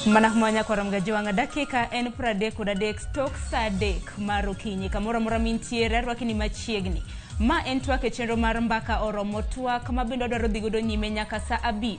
Mana mwanya korom ga jwang'a dakika en 33 tok saa 3 mar okinyi kamoro amora mintiere arwaki ni machiegni. Ma en twak e chenro mar Mbaka Oromo, twak ma bende wadwaro dhi godo nyime nyaka saa 5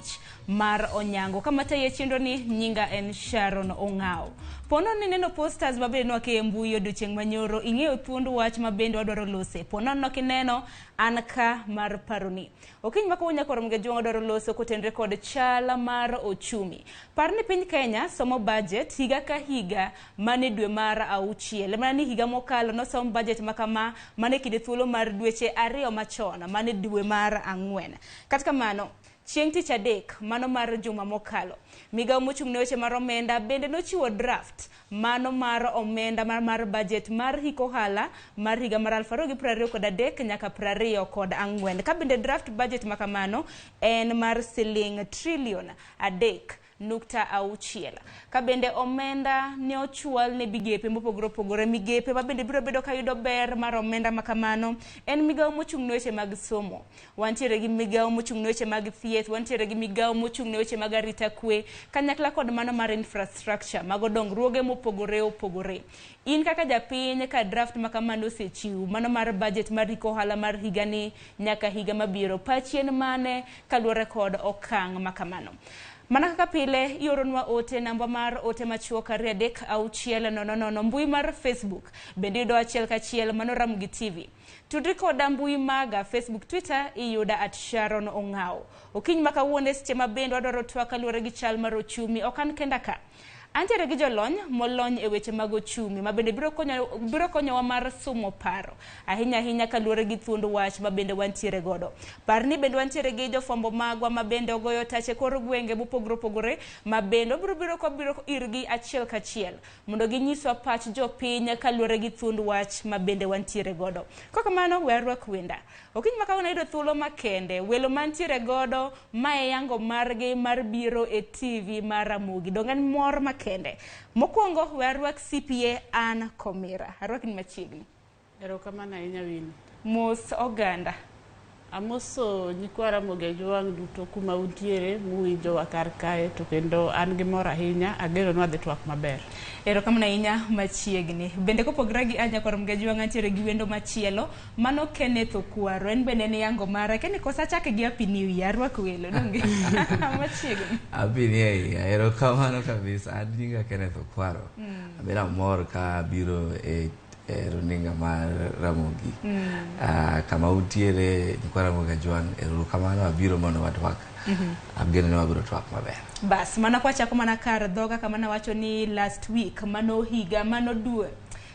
mar onyango. Kama tayi e chenro ni nyinga en Sharon Ong'awo. Pono ni neno posters ma bende nwakeyo e mbui odiochieng' manyoro, ing'eyo thuond wach ma bende wadwaro lose. Pono nok ineno an ka mar paroni. Okinyi ma kawuono nyaka ga jwang'a dwaro loso kotenre kod chal mar ochumi. Par ni piny Kenya somo budget higa ka higa mane dwe mar 6. Mana ni higa mokalo nosom budget makama mane kinde thuolo mar dweche 2 machon mane dwe mar 4. Kata kamano, chieng' tich adek mano mar juma mokalo, migawo mochung' ne weche mar omenda bende nochiwo draft mano mar omenda mar budget mar hik ohala mar higa mar 2023 nyaka 24. Ka bende draft budget makamano en mar siling trilion 3.6. Ka bende omenda ne ochwal ne migepe mopogore opogore, migepe ma bende biro bedo kayudo ber mar omenda makamano en migawo mochung' ne weche mag somo. Wantiere gi migawo mochung' ne weche mag thieth, wantiere gi migawo mochung' ne weche mag arita kwe, kanyakla kod mano mar infrastructure, mago dongruoge mopogore opogore. In kaka japiny ka draft makamano osechiw, mano mar budget mar hik ohala mar higani nyaka higa mabiro, pachi en mane kaluwore kod okang' makamano? Mana kaka pile, ioronwa ote namba mar ote machuok 236 00, mbui mar Facebook bende iyudo achiel kachiel mano Ramogi TV. Tudri koda mbui maga Facebook, Twitter iyuda at Sharon Ong'awo. Okinyi ma kawuono e seche ma bende wadwaro twak kaluwore gi chal mar ochumi, ok an kenda ka. Antiere gi jolony molony e weche mag ochumi ma bende biro konyowa mar sumo paro ahinya ahinya kaluwore gi thuond wach ma bende wantiere godo. Par ni bende wantiere gi jofwambo magwa ma bende ogoyo tach e kor gwenge mopogore opogore ma bende wabiro biro kwabiro irgi achiel kachiel mondo ginyiswa pach jopiny kaluwore gi thuond wach ma bende wantiere godo. Kokamano we arwak wenda. Okinyi ma kawuono ayudo thuolo makende, welo mantiere godo ma e yango margi mar biro e TV mar Ramogi. Donge en mor makende. Mokwongo we arwak CPA Ann Komira. Arwakni machiegni. Erokamano ahinya Winnie. Mos oganda. Amoso nyikwa Ramogi Ajwang' duto kuma untiere muwinjowa kar kae to kendo an gi mor ahinya ageno ni wadhi twak maber. Erokamano ahinya machiegni. Bende kopogore gi Anya Ramogi Ajwang' antiere gi wendo machielo mano Kenneth Okwaro. En bende en yango mara. Kenneth kosa achake gi Happy New Year. Arwak welo donge? Machiegni. Happy New Year. Erokamano kabisa. An nyinga Kenneth Okwaro. Abedo amor ka abiro e runinga mar Ramogi. Kama untiere nyikwa Ramogi Ajwang', erokamano abiro mondo watwak. Ageno ni wabiro twak maber. Bas, mana kwachako mana kar dhoga kama nawacho ni last week, mano higa, mano dwe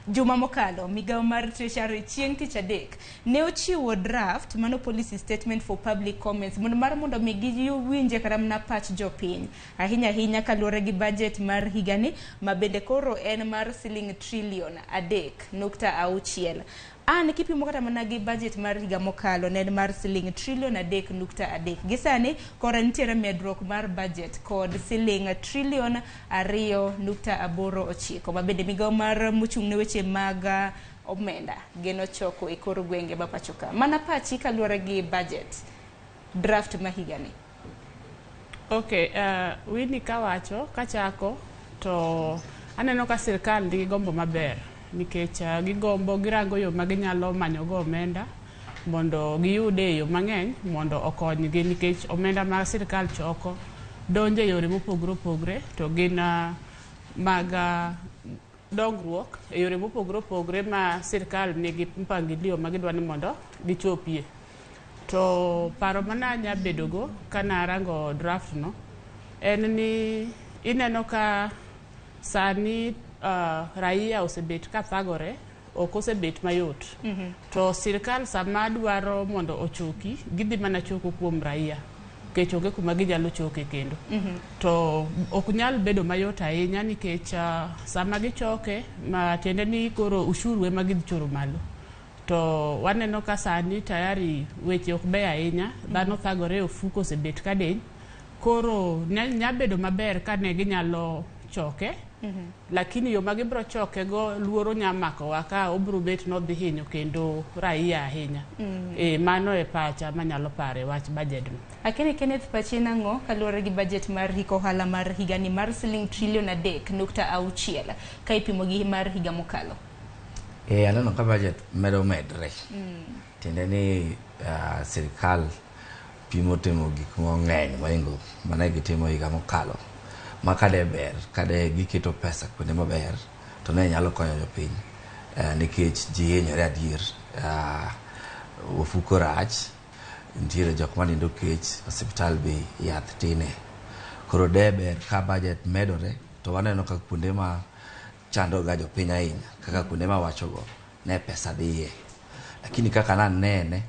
juma mokalo, migawo mar Treasury chieng' tich adek ne ochiwo draft mano policy statement for public comments mondo mar mondo mi giwinje kata mana pach jopiny ahinya ahinya kaluwore gi budget mar higani ma bende koro en mar siling trilion 3.6. An kipimo kata mana gi budget mar higa mokalo ne en mar siling trilion 3.3. Gi sani koro nitiere medruok mar budget kod siling trilion 2.89 ma bende migawo mar mochung' ne weche mag omenda geno choko e kor gwenge ma pacho ka. Mana pachi kaluwore gi budget draft ma higani. Ok, Winnie kawacho, kachako to aneno ka sirkal nigi gombo maber nikech gigombo girango yo ma ginyalo manyogo omenda mondo giyude e yo mang'eny mondo okonygi nikech omenda ma sirkal choko donjo e yore mopogore opogore to gin mag dongruok e yore mopogore opogore ma sirkal nigi mpangilio ma gidwa ni mondo gichopie. To paro mana anya bedogo kana arango draft no en ni ineno ka sani raia osebet ka thagore, ok osebet mayot. To sirkal sama dwaro mondo ochoki, gidhi mana choko kuom raia nikech onge kuma ginyalo choke kendo. To ok nyal bedo mayot ahinya nikech sama gichoke, ma tiende ni koro ushuru ema gidhi choro malo. To waneno ka sani tayari weche ok beyo ahinya, dhano thagore, ofuko osebet ka diny. Koro nya bedo maber ka ne ginyalo choke Lakini yo ma gibiro choke go luoro nya makowa ka obiro bet nodhi hinyo kendo raia ahinya. Mano e pacha manyalo paro e wach budget no. Akene Kenneth, pachi nang'o kaluwore gi budget mar hik ohala mar higani mar siling trilion 3.6 ka ipimo gi mar higa mokalo? Aneno ka budget medo medre. Tiende ni sirikal pimo timo gik mang'eny mohingo mane gitimo higa mokalo. Ma kade ber, kade giketo pesa kuonde maber, to ne nyalo konyo jopiny. Nikech ji hinyore adier. Ofuko rach, nitiere jok manindo kech, osiptal be yath tine. Koro de ber ka budget medore, to waneno ka kuonde ma chando ga jopiny ahinya, kaka kuonde mawachogo, ne pesa dhiye. Lakini kaka nanene,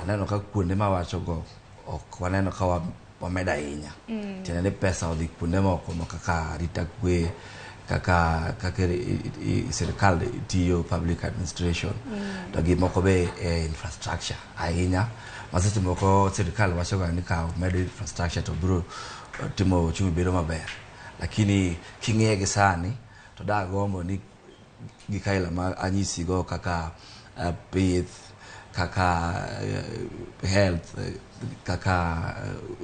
aneno ka kuonde mawachogo ok waneno ka wamedo ahinya. Tiende ni pesa odhi kuonde moko ma kaka arita kwe, kaka sirikal tiyo public administration, to gimoko be e infrastructure ahinya. Ma seche moko sirikal wacho ga ni ka omedo infrastructure to biro timo uchumi bedo maber. Lakini king'iye gi sani, to dagombo ni gik aila ma anyisigo kaka pith, kaka health, kaka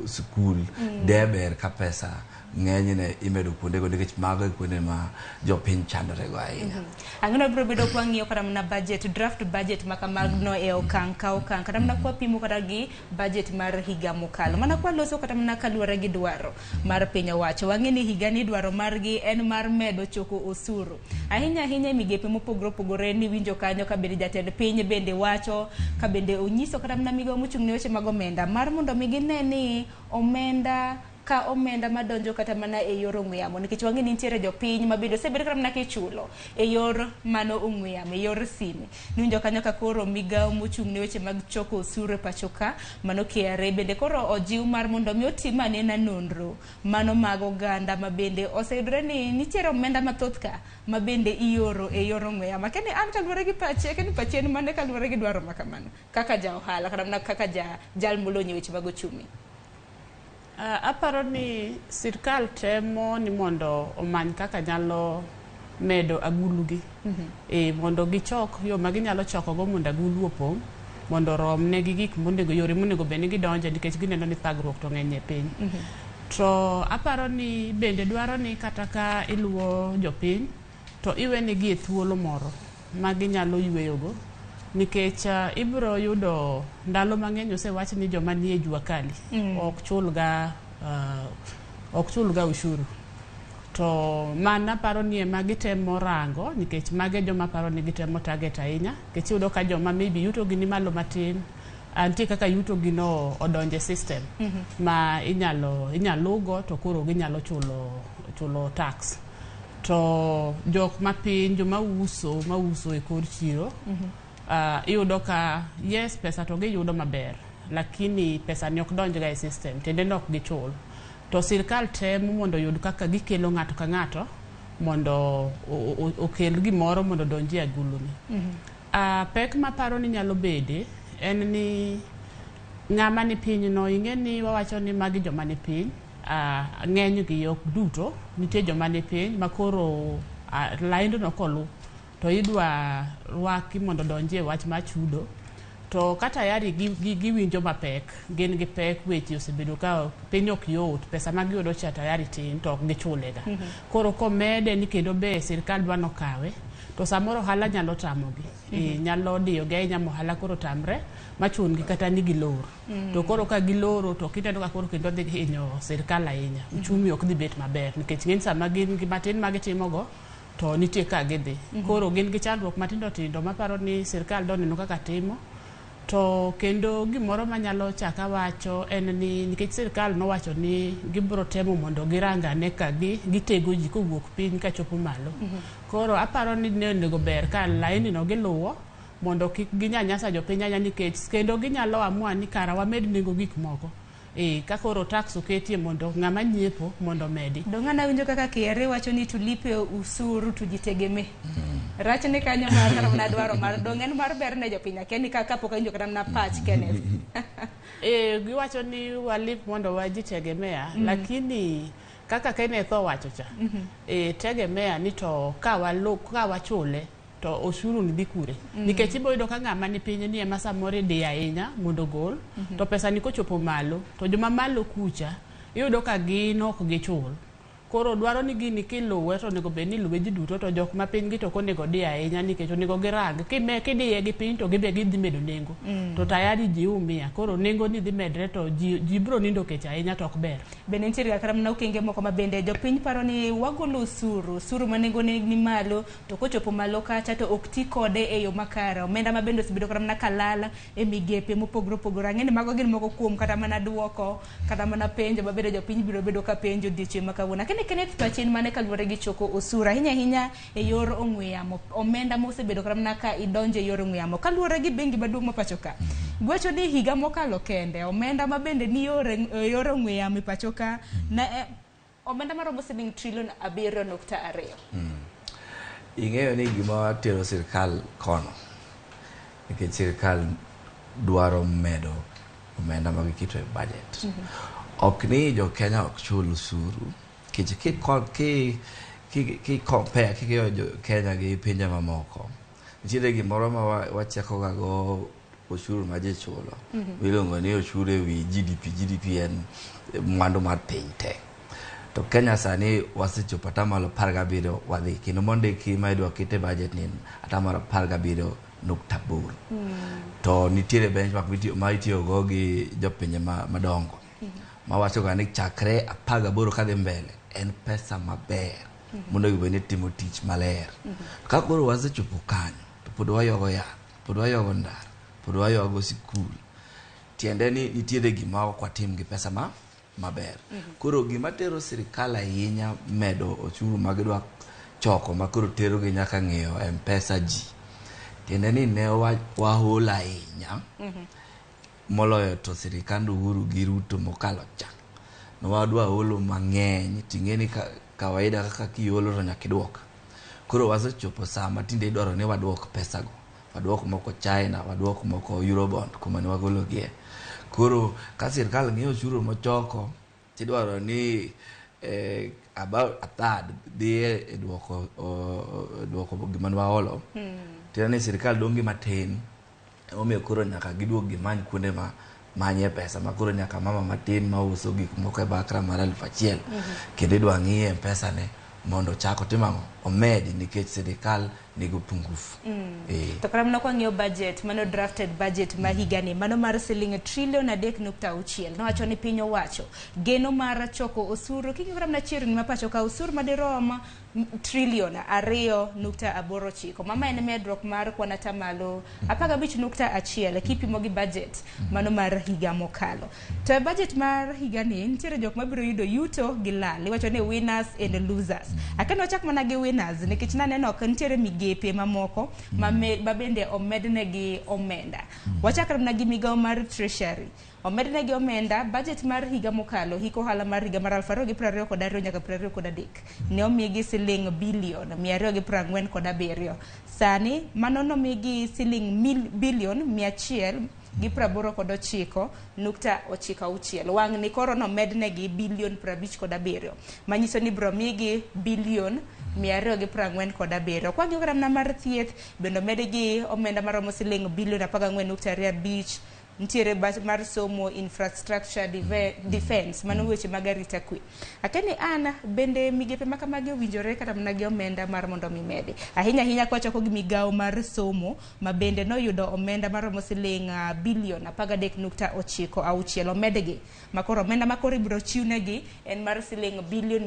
skul, de ber ka pesa ng'enyne imedo kuondego nikech mago e kuonde ma jopiny chandore go ahinya. Ang'eno biro bedo kwa ng'iyo kata mana budget, draft budget ma kamano e okang' ka okang' kata mana kwa pimo kata gi budget mar higa mokalo. Mana kwa loso kata mana kaluwore gi dwaro mar piny owacho. Wang'e ni higani dwaro margi en mar medo choko osuru. Ahinya ahinya e migepe mopogore opogore ni winjo kanyo ka bende jatend piny bende wacho, ka bende onyiso kata mana migawo mochung' ne weche mag omenda mar mondo mi gine ni omenda ka omenda madonjo kata mana e yor ong'we yamo, nikech wang'e ni nitiere jopiny ma bende osebedo kata mana kichulo e yor mano ong'we yamo, e yor sime. Niwinjo kanyo ka koro migawo mochung' ne weche mag choko osuru e pacho ka, mano KRA, bende koro ojiw mar mondo mi otim anena nonro mano mag oganda ma bende oseyudore ni nitiere omenda mathoth ka ma bende ioro e yor ong'we yamo. Akeni an kaluwore gi pache, akeni pache en mane kaluwore gi dwaro ma kamano kaka ja ohala kata mana kaka jal molony e weche mag ochumi. Aparo ni sirkal temo ni mondo omany kaka nyalo medo agulugi. Mondo gichok yo ma ginyalo chokogo mondo agulu opong', mondo orom ne gi gik monego, yore monego bed ni gidonje nikech gineno ni thagruok to ng'eny e piny. To aparo ni bende dwaro ni kata ka iluwo jopiny to iwenegi e thuolo moro ma ginyalo yweyogo, nikech ibiro yudo ndalo mang'eny osewach ni joma nie jua kali ok chulga ushuru. To mano aparo ni ema gitemo rango, nikech mage joma aparo ni gitemo target ahinya, nikech iyudo ka joma maybe yuto gi ni malo matin, nitie kaka yuto gi no odonje system ma inyalo lugo to koro ginyalo chulo tax. To jok mapiny, joma uso e kor chiro, iyudo ka yes, pesa to giyudo maber, lakini pesa ni ok donjga e system, tiende ni ok gichul. To sirkal temo mondo oyud kaka gikelo ng'ato ka ng'ato mondo okel gimoro mondo odonji e aguluni. Pek maparo ni nyalo bede en ni ng'ama ni piny no, ing'e ni wawacho ni magi joma ni piny, ng'enygi ok duto, nitie joma ni piny ma koro laindno kolu to idwa rwaki mondo odonji e wach mar chudo. To ka tayari giwinjo mapek, gin gi pek, weche osebedo ka piny ok yot, pesa ma giyudo cha tayari tin to ok gichulega. Koro komede ni kendo be sirkal dwa nokawe, to samoro ohala nyalo tamogi. Nyalo diyogi ahinya ma ohala koro tamre, machun gi kata ni gilor. To koro ka giloro to kineno ka koro kendo dhi hinyo sirkal ahinya. Uchumi ok dhi bet maber, nikech ng'eny sama gin gi matin ma gitimogo, to nitie ka gidhi. Koro gin gi chandruok matindo tindo maparo ni sirkal doneno kaka timo. To kendo gimoro manyalo chaka wacho en ni nikech sirkal nowacho ni gibiro temo mondo girangane ka gitego ji kowuok piny kachopo malo. Koro aparo ni ne onego ber ka laini no giluwo mondo kik ginyanyasa jopiny ahinya, nikech kendo ginyalo amua ni kara wamed nengo gik moko. Ka koro tax oketie mondo ng'ama nyiepo mondo omedi. Dong' an awinjo kaka KRA wacho ni tulipe usuru tujitegemee. Rach ni kanyo mar kata mana dwaro mar dong' en mar ber ne jopiny, akia ni kapok awinjo kata mana pach Kenneth. Giwacho ni walip mondo wajitegemea, lakini Kaka Kenneth owacho cha, tegemea ni to ka wachule to osuru ni dhi kure. Nikech ibo yudo ka ng'ama ni piny ni ema samoro idiyo ahinya mondo ogol, to pesa ni kochopo malo, to joma malo kucha iyudo ka gin ok gichul. Koro dwaro ni gini kiluwe to onego bed ni iluwe ji duto, to jok ma piny gi to ok onego di ahinya nikech onego girang. Kidiye gi piny to gibe gidhi medo nengo. To tayari ji umia. Koro nengo ni dhi medre to ji biro nindo kech ahinya to ok ber. Bende nitiere kata mana okenge moko ma bende jopiny paro ni wagolo osuru, osuru ma nengone ni malo, to kochopo malo kacha to ok ti kode e yo makare. Omenda ma bende osebedo kata mana kalal e migepe mopogore opogore. Ang'e ni mago gin moko kuom kata mana duoko, kata mana penjo ma bende jopiny biro bedo ka penjo odiochieng' ma kawuono. Akene Kenneth, pachi en mane kaluwore gi choko osuru ahinya ahinya e yor ong'we yamo, omenda mosebedo kata mana ka idonjo e yor ong'we yamo kaluwore gi bengi maduong' ma pacho ka? Giwacho ni higa mokalo kende omenda ma bende ni e yor ong'we yamo e pacho ka na omenda maromo siling trilion 7.2. Ing'eyo ni gima tero sirkal kono, nikech sirkal dwaro medo omenda ma giketo e budget. Ok ni jo Kenya ok chul osuru, nikech ki compare king'iyo jo Kenya gi pinje mamoko, nitiere gimoro ma wachako ga go osuru ma ji chulo, miluongo ni osuru e wi GDP. GDP en mwandu mar piny te. To Kenya sani wasechopo 17% wadhi, kendo mondiki ma idwa ket e budget ni en 17.8%. To nitiere benchmark ma itiyogo gi jopinje madongo mawacho ga ni chakre 18 kadhi mbele en pesa maber monego bed ni timo tich maler. Ka koro wasechopo kanyo to pod wayogo yath, pod wayogo ndara, pod wayogo sikul, tiende ni nitiere gima ok watim gi pesa ma maber. Koro gima tero sirikal ahinya medo osuru ma gidwa choko ma koro terogi nyaka ng'iyo M-Pesa ji, tiende ni ne wahol ahinya moloyo to sirikand Uhuru gi Ruto mokalo cha. Ne wadwa holo mang'eny ting'e ni kawaida kaka kiholo to nyaka iduok. Koro wasechopo sama tinde idwaro ni waduok pesago. Waduok moko China, waduok moko Eurobond kuma ne wagologie. Koro ka sirkal ng'iyo osuru mochoko, tidwaro ni about a third dhi e duoko gima ne waholo. Tiende ni sirkal dong' gi matin. Emomiyo koro nyaka giduog gimany kuonde ma manye pesa ma koro nyaka mama matin mauso gik moko e bakra mar 1000 kendo idwa ng'iye M-Pesa ne mondo ochak otim ang'o, omedi nikech sirikal nigi upungufu. To kata mana kwang'iyo budget mano drafted budget ma higani mano mar siling trilion 3.6 nowacho ni piny owacho geno mar choko osuru king'iyo kata mana chirni ma pacho ka osuru madirom trilion 2.89. Mama en medruok mar kwan atamalo 15.1 kipimo gi budget mano mar higa mokalo. To e budget mar higani nitiere jok mabiro yudo yuto gi lal. Iwacho ni winners and losers. Akeno wachak mana gi winners nikech naneno ka nitiere migepe mamoko ma bende omednegi omenda. Wachak mana gi migawo mar Treasury. Omednegi omenda budget mar higa mokalo hik ohala mar higa mar 2022 nyaka 2023 ne omigi siling bilion 247. Sani mano nomigi siling bilion 189.96. Wang' ni koro nomednegi bilion 57, manyiso ni biro migi bilion 247. Kwang'iyo kata mana mar thieth bende omedgi omenda maromo siling bilion 14.25. Nitiere mar somo, infrastructure, defense, mano weche mag arita kwe. Akeni an bende migepe ma kamagi owinjore kata mana gi omenda mar mondo mi medi. Ahinya ahinya kwachako gi migawo mar somo ma bende noyudo omenda maromo siling bilion 13.96 omedgi. Makoro omenda makoro ibiro chiwnegi en mar siling bilion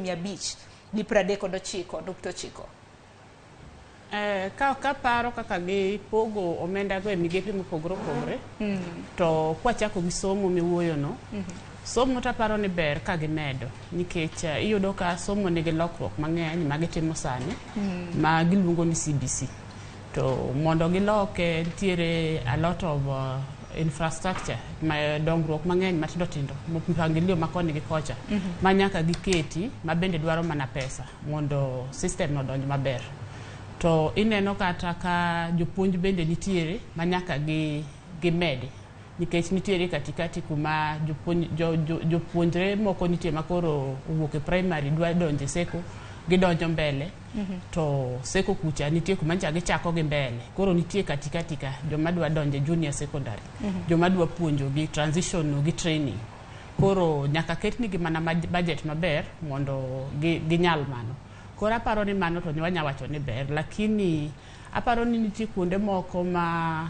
539.9. Ka paro kaka gipogo omenda go e migepe mopogore opogore, to kwachako gi somo miwuoyono, somo taparo ni ber ka gimedo nikech iyudo ka somo nigi lokruok mang'eny ma gitimo sani ma giluongo ni CBC. To mondo giloke nitiere a lot of infrastructure ma dongruok mang'eny matindo tindo, mpangilio ma koni gi kocha ma nyaka giketi ma bende dwaro mana pesa mondo system no odonj maber. To ineno kata ka jopuonj bende nitiere ma nyaka gimedi. Nikech nitiere katikati kuma jopuonjre moko nitie makoro owuok e primary dwa donjo e seko, gidonjo mbele. To seko kucha nitie kuma ncha gichako gi mbele. Koro nitie katikati ka joma dwa donjo e junior secondary. Joma dwa puonjo gi transition no gi training. Koro nyaka ketnigi mana budget maber mondo ginyal mano. Koro aparo ni mano to wanya wacho ni ber, lakini aparo ni nitie kuonde moko ma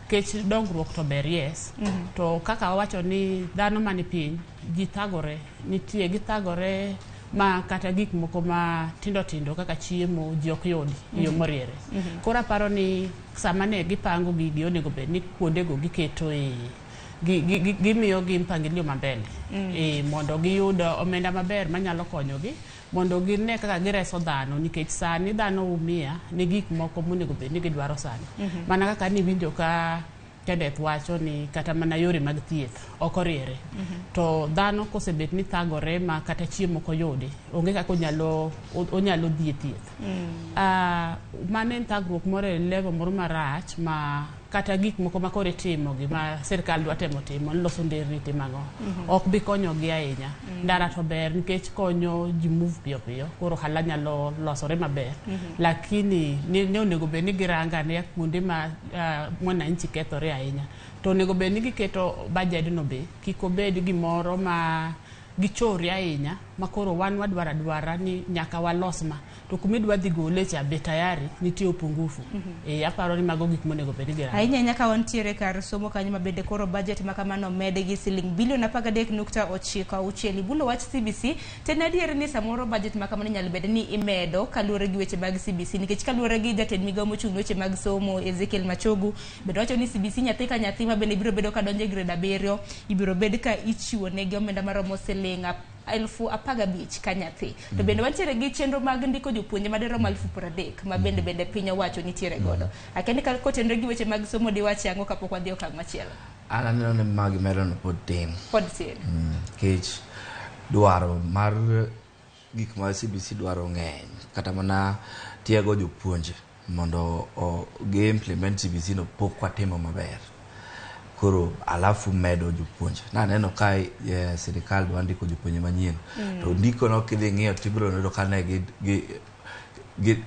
kech dongruok to ber, yes. To kaka wawacho ni dhano mani piny ji thagore, nitie githagore ma kata gik moko ma tindo tindo kaka chiemo ji ok yudi e yo moriere. Koro aparo ni sama ne gipango gigi onego bed ni kuondego giketo e gimiyo gi mpangilio mambele mondo giyud omenda maber manyalo konyogi mondo gine kaka gireso dhano, nikech sani dhano umia ni gik moko monego bed ni gidwaro sani. Mana kaka niwinjo ka Kenneth wacho ni kata mana yore mag thieth ok oriere. To dhano kosebet ni thagore ma kata chiemo ok oyudi, onge kaka onyalo dhi e thieth. Mano en thagruok moro e level moro marach ma kata gik moko ma koro itimo gi ma sirkal dwa temo timo ni loso nderni timo ang'o ok bi konyogi ahinya. Ndara to ber nikech konyo ji move piyo piyo, koro ohala nyalo losore maber. Lakini ne onego bed ni girango ane kuonde ma mwananchi kethore ahinya. To onego bed ni giketo budget no be kik obed gimoro ma gichori ahinya ma koro wan wadwaro adwara ni nyaka walos ma to kuma idwa dhi gole cha be tayari nitie upungufu. Aparo ni mago gik monego bed ni girango. Ahinya ahinya ka wantiere kar somo kanyo ma bende koro budget ma kamano omed gi siling bilion 13.96. Ibulo wach CBC, to en adier ni samoro budget ma kamano inyalo bed ni imedo kaluwore gi weche mag CBC, nikech kaluwore gi jatend migawo mochung' ne weche mag somo Ezekiel Machogu bende wacho ni CBC nyathi ka nyathi ma bende biro bedo ka donjo e grade 7 ibiro bed ka ichiwo negi omenda maromo siling 15,000 ka nyathi. To bende wantiere gi chenro mag ndiko jopuonje madirom 30,000 ma bende piny owacho nitiere godo. Akia ni kotenore gi weche mag somo diwachi ang'o kapok wadhi okang' machielo? An aneno ni ma gimedo no pod tin. Pod tin. Nikech dwaro mar gik ma CBC dwaro ng'eny, kata mana tiego jopuonje mondo gi implement CBC no pok watimo maber. Koro alafu medo jopuonje. Naneno ka sirikal dwa ndiko jopuonje manyien. To ndiko no kidhi ng'iyo tibiro yudo ka ne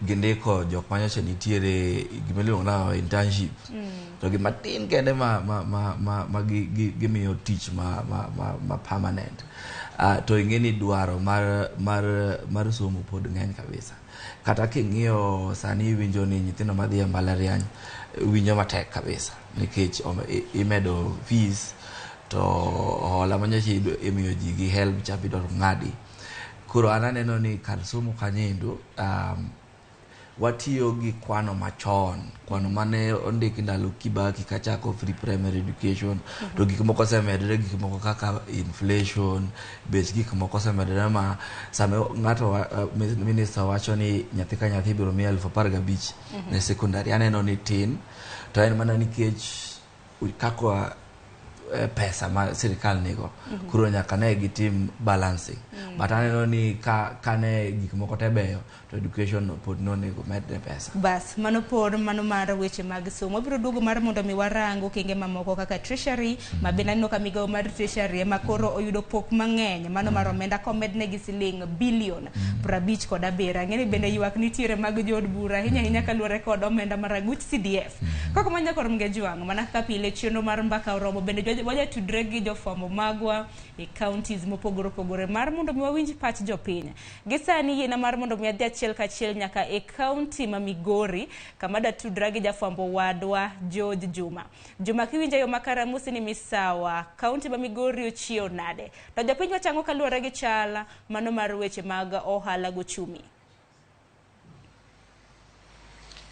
gindiko jok manyocha nitiere gima iluongo ni internship. To gima tin kende ma gimiyo tich ma permanent. To ing'e ni dwaro mar somo pod ng'eny kabisa. Kata king'iyo sani iwinjo ni nyithindo madhi e mbalariany winjo matek kabisa nikech imedo fees to hola manyocha imiyo ji gi HELB cha idwaro ng'adi. Koro an aneno ni kar somo kanyo watiyo gi kwano machon, kwano mane ondiki ndalo Kibaki kachako free primary education. To gik moko osemedore, gik moko kaka inflation, bech gik moko osemedore ma sama ng'ato minister wacho ni nyathi ka nyathi ibiro mi 15,000 ne secondary, aneno ni tin. To en mana nikech kaka pesa ma sirikal nigo, koro nyaka ne gitim balancing. But aneno ni kane gik moko te beyo to education no pod nonego medne pesa. Bas, mano por mano mar weche mag somo. Wabiro duogo mar mondo mi warang okenge mamoko kaka Treasury, ma bende aneno ka migawo mar Treasury ema koro oyudo pok mang'eny, mano mar omenda komedne gi siling bilion 57. Ang'e ni bende ywak nitiere mag jood bura ahinya ahinya kaluwore kod omenda mar aguch CDF. Koko manya kor Mgejwang', mana kaka pile chenro mar mbaka oromo bende wajatudre gi jofwambo magwa e counties mopogore opogore mar mondo mi wawinj pach jopiny. Gi sani yiena mar mondo mi adhi achiel kachiel nyaka e county ma Migori kama datudra gi jafwambo wadwa George Juma. Juma, kiwinjo yo makare amosi ni misawa, county ma Migori ochiew nade? To jopiny wachang'o kaluwore gi chal mano mar weche mag ohala gochumi.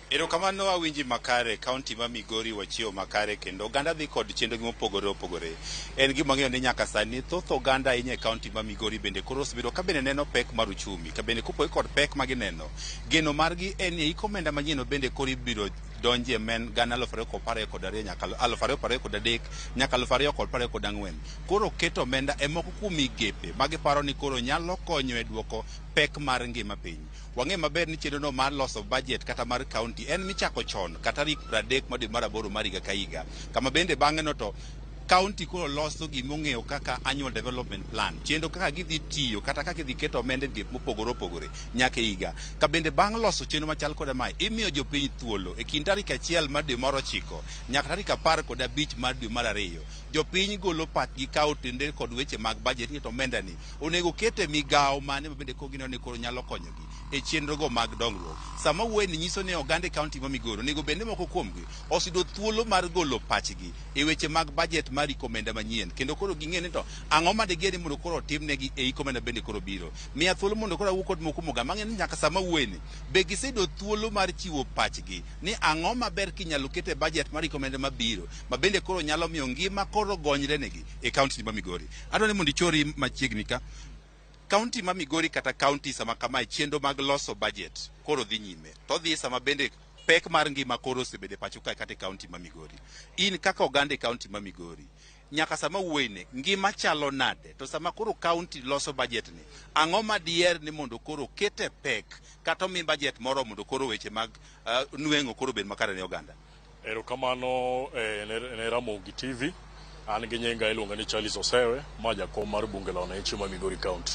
Erokamano, awinji makare. Kaunti ma Migori wachiewo makare kendo oganda dhi kod chenro gi mopogore opogore. En gima ng'eyo ni nyaka sani thoth oganda ahinya e kaunti ma Migori bende koro osebedo ka bende neno pek mar uchumi. Ka bende kopogore kod pek ma gineno, geno margi en ni iko omenda manyien bende koro ibiro donjie men 2022 nyaka 2023 nyaka 2024. Koro keto omenda e moko kuom migepe ma giparo ni koro nyalo konyo e duoko pek mar ngima piny. Wang'e maber ni chenro no mar loso budget kata mar county en michako chon kata tarik 30 mar dwe mar aboro mar higa ka higa. Kama bende bang'e no to county koro loso gimong'eyo kaka annual development plan, chenro kaka gidhi tiyo kata kaka gidhi keto omenda e migepe mopogore opogore nyaka e higa. Ka bende bang' loso chenro machal koda mae, imiyo jopiny thuolo e kind tarik 1 mar dwe mar 9 nyaka tarik 15 mar dwe mar 2. Jopiny golo pachgi ka otende kod weche mag budget ni to omenda ni onego ket e migawo mane ma bende koro gineno ni koro nyalo konyogi e chenro go mag dongruok. Sama wuoye ni nyiso ni oganda e county ma Migori onego bed ni moko kuomgi oseyudo thuolo mar golo pachgi e weche mag budget mar hik omenda manyien, kendo koro ging'e ni to ang'o ma digeni mondo koro otimnegi e hik omenda bende koro biro. Miya thuolo mondo koro awuo kod moko kuom oganda mang'e ni nyaka sama wuoye ni be giseyudo thuolo mar chiwo pachgi ni ang'o maber kinyalo ket e budget mar hik omenda mabiro ma bende koro nyalo miyo ngima koro gonyre negi e county ma Migori. Adwaro ni mondo ichori machiegni ka county ma Migori kata county sama kamae chenro mag loso budget koro dhi nyime to dhi sama bende pek mar ngima koro osebedo e pacho kae kata e county ma Migori. In kaka oganda e county ma Migori, nyaka sama wuoyene ngima chalo nade? To sama koro county loso budget ni, ang'o ma diher ni mondo koro kete pek kata omi budget moro mondo koro weche mag nweng'o koro bed makare ne oganda? Erokamano ne Ramogi TV. An gi nyinga iluonga ni Charles Osewe, ma jakom mar bunge la wananchi ma Migori County.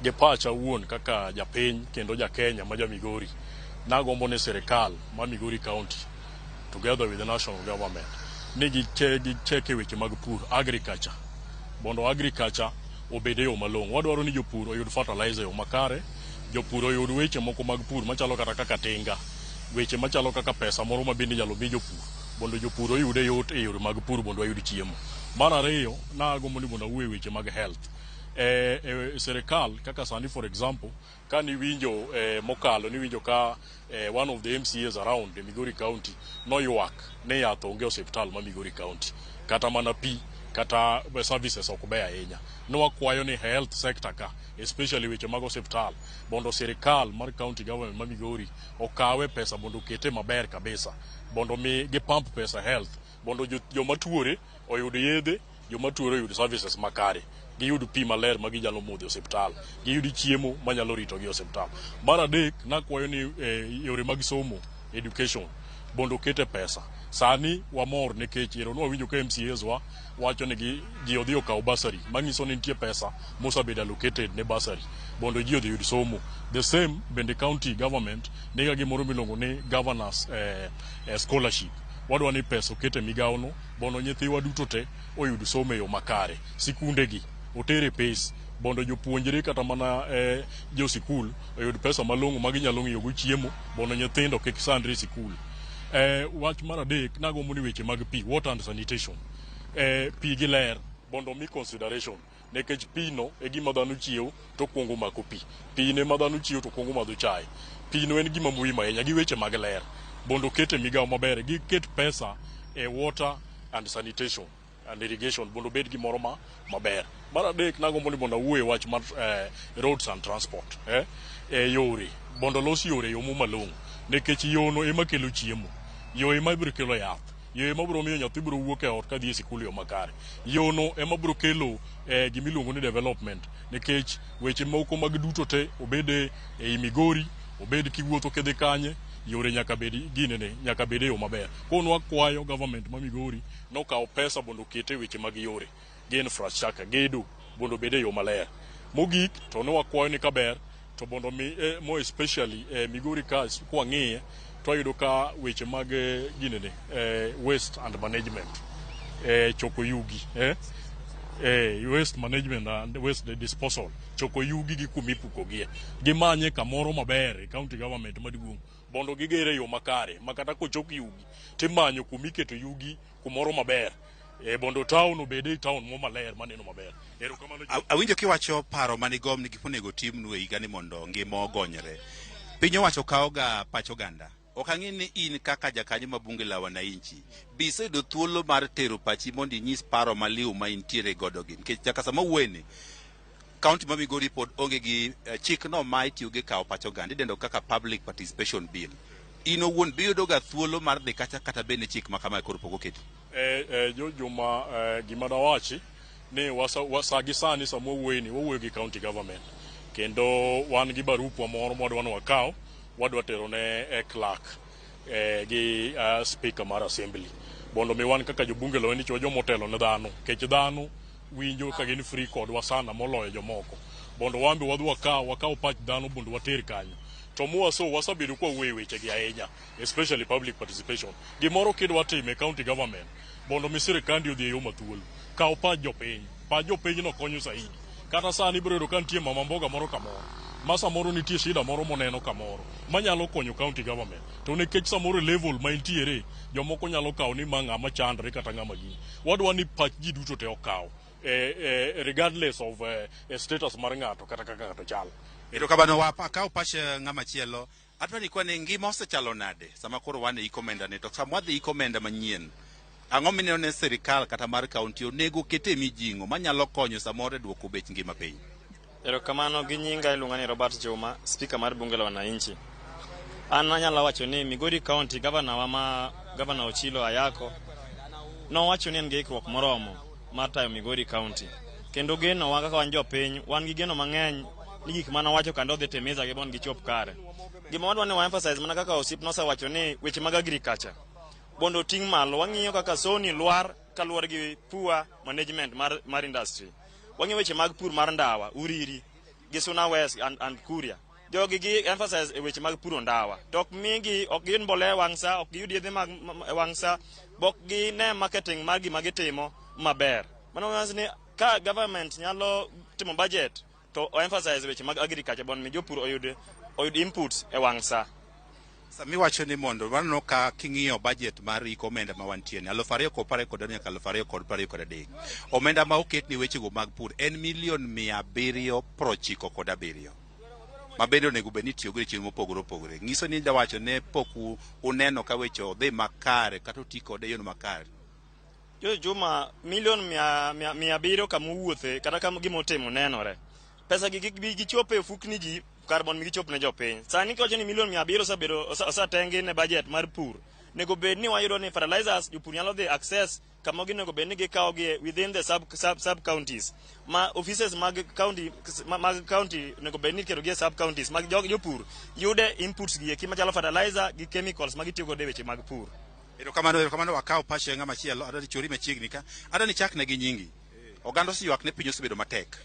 Gi pacha awuon kaka japiny kendo ja Kenya ma ja Migori, nagombo ni sirikal ma Migori County together with the national government ni gicheke weche mag pur, agriculture, mondo agriculture obed e yo malong'o. Wadwaro ni jopur oyud fertilizer e yo makare, jopur oyud weche moko mag pur machalo kata kaka tinga, weche machalo kaka pesa moro ma bende inyalo mi jopur mondo jopur oyude yot e yore mag pur mondo wayud chiemo. Mar ariyo, nagombo ni mondo awuo e weche mag health. E sirikal kaka sani, for example, ka niwinjo mokalo niwinjo ka one of the MCAs around the Migori County noywak ni yath onge e osiptal ma Migori County, kata mana pi kata services ok beyo ahinya. Nwakwayo ni health sector ka, especially weche mag osiptal, mondo sirikal mar county government ma Migori okawe pesa mondo okete maber kabisa, mondo mi gipump pesa health mondo joma tuore oyud yedhe, joma tuore oyud services makare, giyud pi maler ma ginyalo modho e osiptal, giyud chiemo manyalo ritogi e osiptal. Mar adek, nakwayo ni yore mag somo, education, mondo okete pesa. Sani wamor nikech ero nwawinjo ka MCAs wa wacho ni ji odhi okaw bursary, manyiso ni nitie pesa mosebedo allocated ne bursary mondo ji odhi oyud somo. The same bende county government niga gimoro miluongo ni governors scholarship. Wadwa ni pesa oket e migawono mondo nyithiwa duto te oyud somo e yo makare. Sikundegi otere pes mondo jopuonjre kata mana jo sikul oyud pesa malong'o ma ginyalo ng'iewo chiemo mondo nyithindo kik sandre e sikul. Wach mar adek, nagombo ni weche mag pi, water and sanitation, pi gi ler mondo mi consideration, nikech pi no e gima dhano chiew to kuongo mako pi, pi no ema dhano chiew to kuongo madho chae, pi no en gima muhimu ahinya gi weche mag ler mondo oket e migawo maber, giket pesa e water and sanitation and irrigation mondo obed gimoro ma maber. Mar adek, nagombo ni mondo awuo e wach mar roads and transport, yore mondo olos yore e yo malong'o, nikech yono ema kelo chiemo, yo ema biro kelo yath, yo ema biro miyo nyathi biro wuok e ot kadhi e sikul e yo makare, yono ema biro kelo gimiluongo ni development, nikech weche moko mag duto te obed ei Migori, obed kiwuotho kidhi kanye, yore nyaka bed ginene, nyaka bed e yo maber. Koro nwakwayo government ma Migori nokaw pesa mondo oket e weche mag yore gi infrastructure, gedo mondo obed e yo maler. Mogik to nwakwayo ni kaber to mondo mi more especially Migori ka kwang'iye to wayudo ka weche mag ginene waste and management, choko yugi, waste management and waste disposal, choko yugi gi kumipukogie, gimanye kamoro maber e county government maduong' mondo gigere e yo makare ma kata kochok yugi timanyo kumiketo yugi kumoro maber, mondo town obed e town mo maler maneno maber. Erokamano. Awinjo kiwacho paro manigom ni gik monego timnu e higani mondo ngima ogonyre. Piny owacho kawoga pach oganda. Ok ang'e ni in kaka jakanyo ma bunge la wananchi, be iseyudo thuolo mar tero pachi mondo inyis paro maliw ma intiere godo gi? Nikech nyaka sama wuoyeni, kaunti ma Migori pod onge gi chikno ma itiyo gi kawo pach oganda, idendo kaka Public Participation Bill. In owuon biyudo ga thuolo mar dhi kacha kata bende chik ma kamae koro pok oketi? Juma, gima dawachi ni wasa gi sani sama wawuoyo ni wawuoyo gi county government kendo wan gi barupwa moro mwadwa ni wakaw wadwa tero ne clerk gi speaker mar assembly mondo mi wan kaka jobunge la wananchi wa joma otelo ne dhano nikech dhano winjo ka gin free kodwa sana moloyo jomoko mondo wan be wadhi wakaw pach dhano mondo water kanyo. To mwaso wasebedo kwa wuoyo e wechegi ahinya, especially public participation. Gimoro kidwa timo e county government mondo mi sirikandi odhi e yo mathuolo, kaw pach jopiny. Pach jopiny no konyo zaidi. Kata sani ibiro yudo ka nitie mama mboga moro kamoro ma samoro nitie shida moro moneno kamoro manyalo konyo county government, to nikech samoro e level ma intiere jomoko nyalo kawo ni ma ng'ama chandre kata ng'ama gini. Wadwa ni pach ji duto te okaw regardless of status mar ng'ato kata kaka ng'ato chal. Erokamano. Wakaw pach ng'ama chielo. Adwa ni kwane ngima osechalo nade sama koro wan e iko omenda ni, to sama wadhi iko omenda manyien, ang'o mineno ne sirikal kata mar kaunti onego kete mijing'o manyalo konyo samoro e duoko bech ngima piny? Erokamano. Gi nyinga iluonga ni Robert Juma, speaker mar bunge la wananchi. An anyalo wacho ni Migori County governor wa ma Governor Ochilo Ayako nowacho ni en gi ikruok moromo mar tayo Migori County. Kendo geno wa kaka wan jopiny, wan gi geno mang'eny ni gik mane owacho kendo odhi timiza gi mondo gichop kare. Gima wadwa ni wa emphasize mana kaka osiep nosewacho ni weche mag agriculture mondo oting' malo. Wang'iyo kaka Sony lwar kaluwore gi poor management mar industry. Wang'iyo weche mag pur mar ndawa, Uriri gi Suna West and Kuria. Jogi gi emphasize e weche mag puro ndawa. To ok migi, ok giyud mbolea e wang' sa, ok giyud yedhe mag e wang' sa, bok gine marketing mar gima gitimo maber. Mano nyiso ni ka government nyalo timo budget to o emphasize weche mag agriculture mondo mi jopur oyud inputs e wang' sa. Sami wacho ni mondo waneno ka king'iyo budget mar iko omenda ma wantie ni 2022 nyaka 2023, omenda ma oket ni wechego mag pur en milion 797 ma bende onego bed ni itiyogo e chenro mopogore opogore. Nyiso ni jawacho ne pok uneno ka weche odhi makare kata oti kode e yono makare. Jo Juma, milion 700 kama owuothe kata kama gima otimo nenore. Pesa gi kik bi gichop e ofukni ji kar mondo mi gichop ne jopiny. Sani kiwacho ni milion 700 osebedo osetengi ne budget mar pur. Nego bed ni wayudo ni fertilizers jopur nyalo dhi access kama ginego bed ni gikawo gi within the sub counties. Ma offices mag county onego bed ni iketo gi e sub counties mag jopur yude inputs gi eki machalo fertilizer gi chemicals ma gitiyo godo e weche mag pur. Erokamano, erokamano. Wakaw pach ng'ama chielo. Adwa ni chori machiegni ka. Adwa ni chakne gi nyingi. Oganda oseywak ne piny osebedo matek.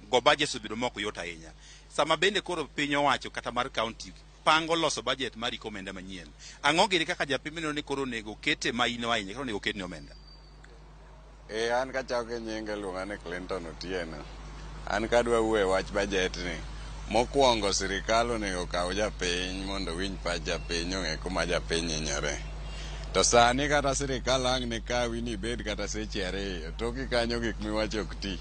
Go budget osebedo mok yot ahinya. Sama bende koro piny owacho kata mar county pango loso budget mar iko omenda manyien. Ang'o gini kaka japiny mineno ni koro onego kete maino ahinya kata onego ketne omenda? An kachako gi nyinga iluonga ni Clinton Otieno. An kadwa wuoyo e wach budget ni, mokwongo sirikal onego okaw japiny mondo owinj pach japiny ong'e kuma japiny hinyore. To sani kata sirikal ang' ne kawi ni ibed kata seche 2, toki kanyo gik miwacho ok ti.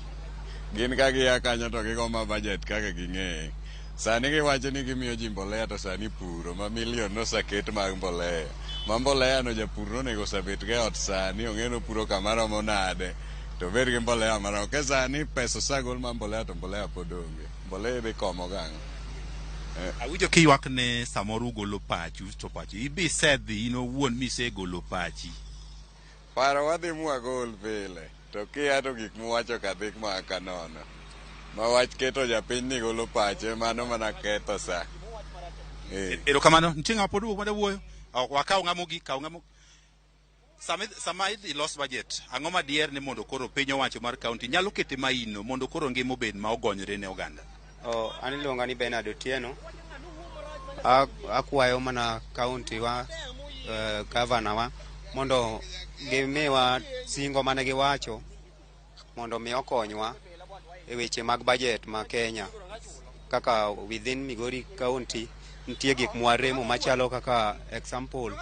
Gin ka gia kanyo to gigo ma budget kaka ging'eye. Sani giwacho ni gimiyo ji mbolea to sani puro ma milion noseket mag mbolea. Ma mbolea no japur nonego osebet go e ot sani ong'e ni opuro kama romo nade to obed gi mbolea maromo. Ke sani pesa osegol mar mbolea to mbolea pod onge. Mbolea idhi komo gang'o? Awinjo kiywak ne samoro ugolo pachu to pachu ibi isedhi in owuon misegolo pachi. Paro wadhi mwagol pile to kia to gik muwacho ka dhi ma ka nono. Ma wach keto japiny ni golo pache mano mana ketho sa. Erokamano. Nitie ng'ama pod wuok mada wuoyo? Ok, wakaw ng'ama mogik, kaw ng'ama sama idhi los budget, ang'o madier ni mondo koro piny owacho mar county nyalo kete maino mondo koro ngima obed ma ogonyore ne oganda? Oh, an iluonga ni Bernard Otieno. Akwayo mana county wa, gavana wa mondo gimiwa singo mane giwacho mondo mi okonywa e weche mag budget ma Kenya. Kaka within Migori County nitie gik mwaremo machalo kaka example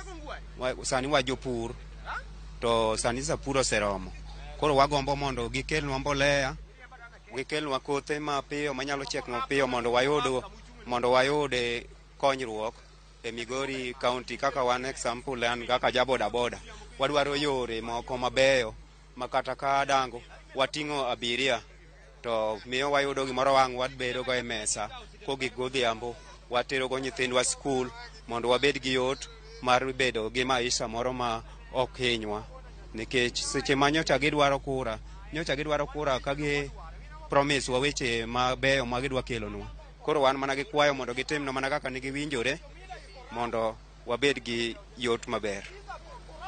sani wa jopur to sani sa pur oseromo. Koro wagombo mondo gikelnwa mbolea, gikelnwa kothe mapiyo manyalo chiek mapiyo mondo wayud konyruok e Migori County. Kaka wan example, an kaka ja boda boda, wadwaro yore moko mabeyo ma kata ka dango wating'o abiria to miyo wayudo gimoro wang' wabedo go e mesa kogik godhiambo. Waterogo nyithindwa skul mondo wabed gi yot mar bedo gi maisha moro ma ok hinywa. Nikech seche ma nyocha gidwaro kura, nyocha gidwaro kura ka gi promise wa weche mabeyo ma gidwa kelonwa. Koro wan mana gi kwayo mondo gitimnwa mana kaka ne giwinjore mondo wabed gi yot maber.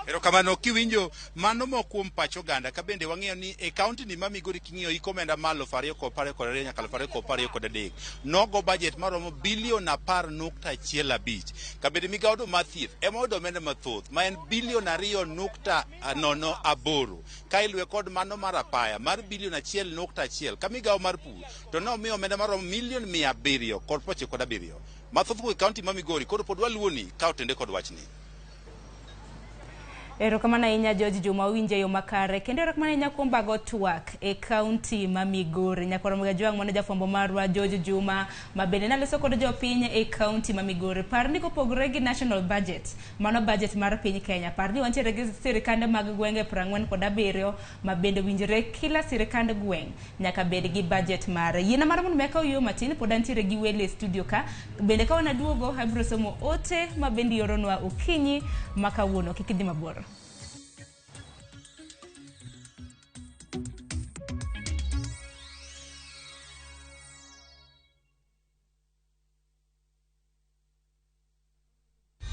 Erokamano kiwinjo mano moko kuom pach oganda ka bende wang'eyo ni e kaunti ni ma Migori king'iyo hik omenda ma 2022 nyaka 2023 nogo budget maromo bilion 10.15 ka bende migawo no mar thieth ema oyudo omenda mathoth ma en bilion 2.08 ka iluwe kod mano mar apaya mar bilion 1.1 ka migawo mar pur to nomiyo omenda maromo milion 797 mathoth kuom e kaunti ma Migori koro pod waluwoni ka otende kod wachni. Erokamano ahinya George Juma owinjo e yo makare kendo erokamano ahinya kuom bago twak e kaunti ma Migori. Nyakwar Ramogi Ajwang' mano jafwambo marwa George Juma ma bende naloso kod jopiny e kaunti ma Migori. Par ni kopogore gi national budget, mano budget mar piny Kenya, par ni wantiere gi sirikande mag gwenge 47 ma bende winjore kila sirikand gweng' nyaka bed gi budget mare. Yiena mar mondo mi akaw yueyo matin pod antiere gi welo e studio ka. Bende ka wanaduogo abiro somo ote ma bende ioronwa okinyi ma kawuono. Kik idhi mabor.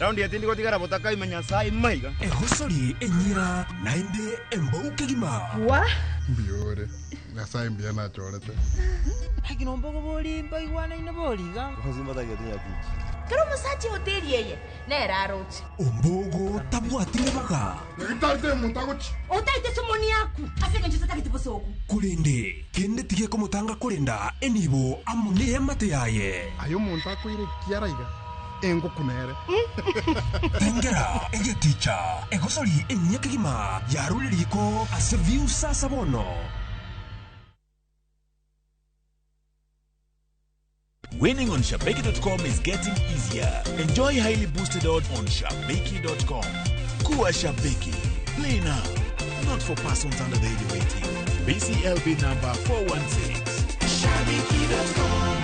Raundi etindi gotigara botakaima Nyasaye maiga. Egosori enyira naende embou kegima. Wa? Mbiore. Nyasaye mbuya nachorete. Lakini ombogo bori mbaigwanaine boriga. Kero omosacha ehoteri eye nere aroche. Ombogo tabwati ribaga. Nyagetari omonto agochi. Otaete somoni yaku ase eng'encho totagete bosoku. Korende kende tige komotanga korenda enibo amo neamate yaye. Aye omonto akoire kiara iga engoku nere. Tengera egeticha egosori enyia kegima yarure riko ase view sasa bono. Winning on Shabiki.com is getting easier. Enjoy highly boosted odds on Shabiki.com. Kuwa Shabiki. Play now. Not for persons under the age of 18. BCLB number 416. Shabiki.com.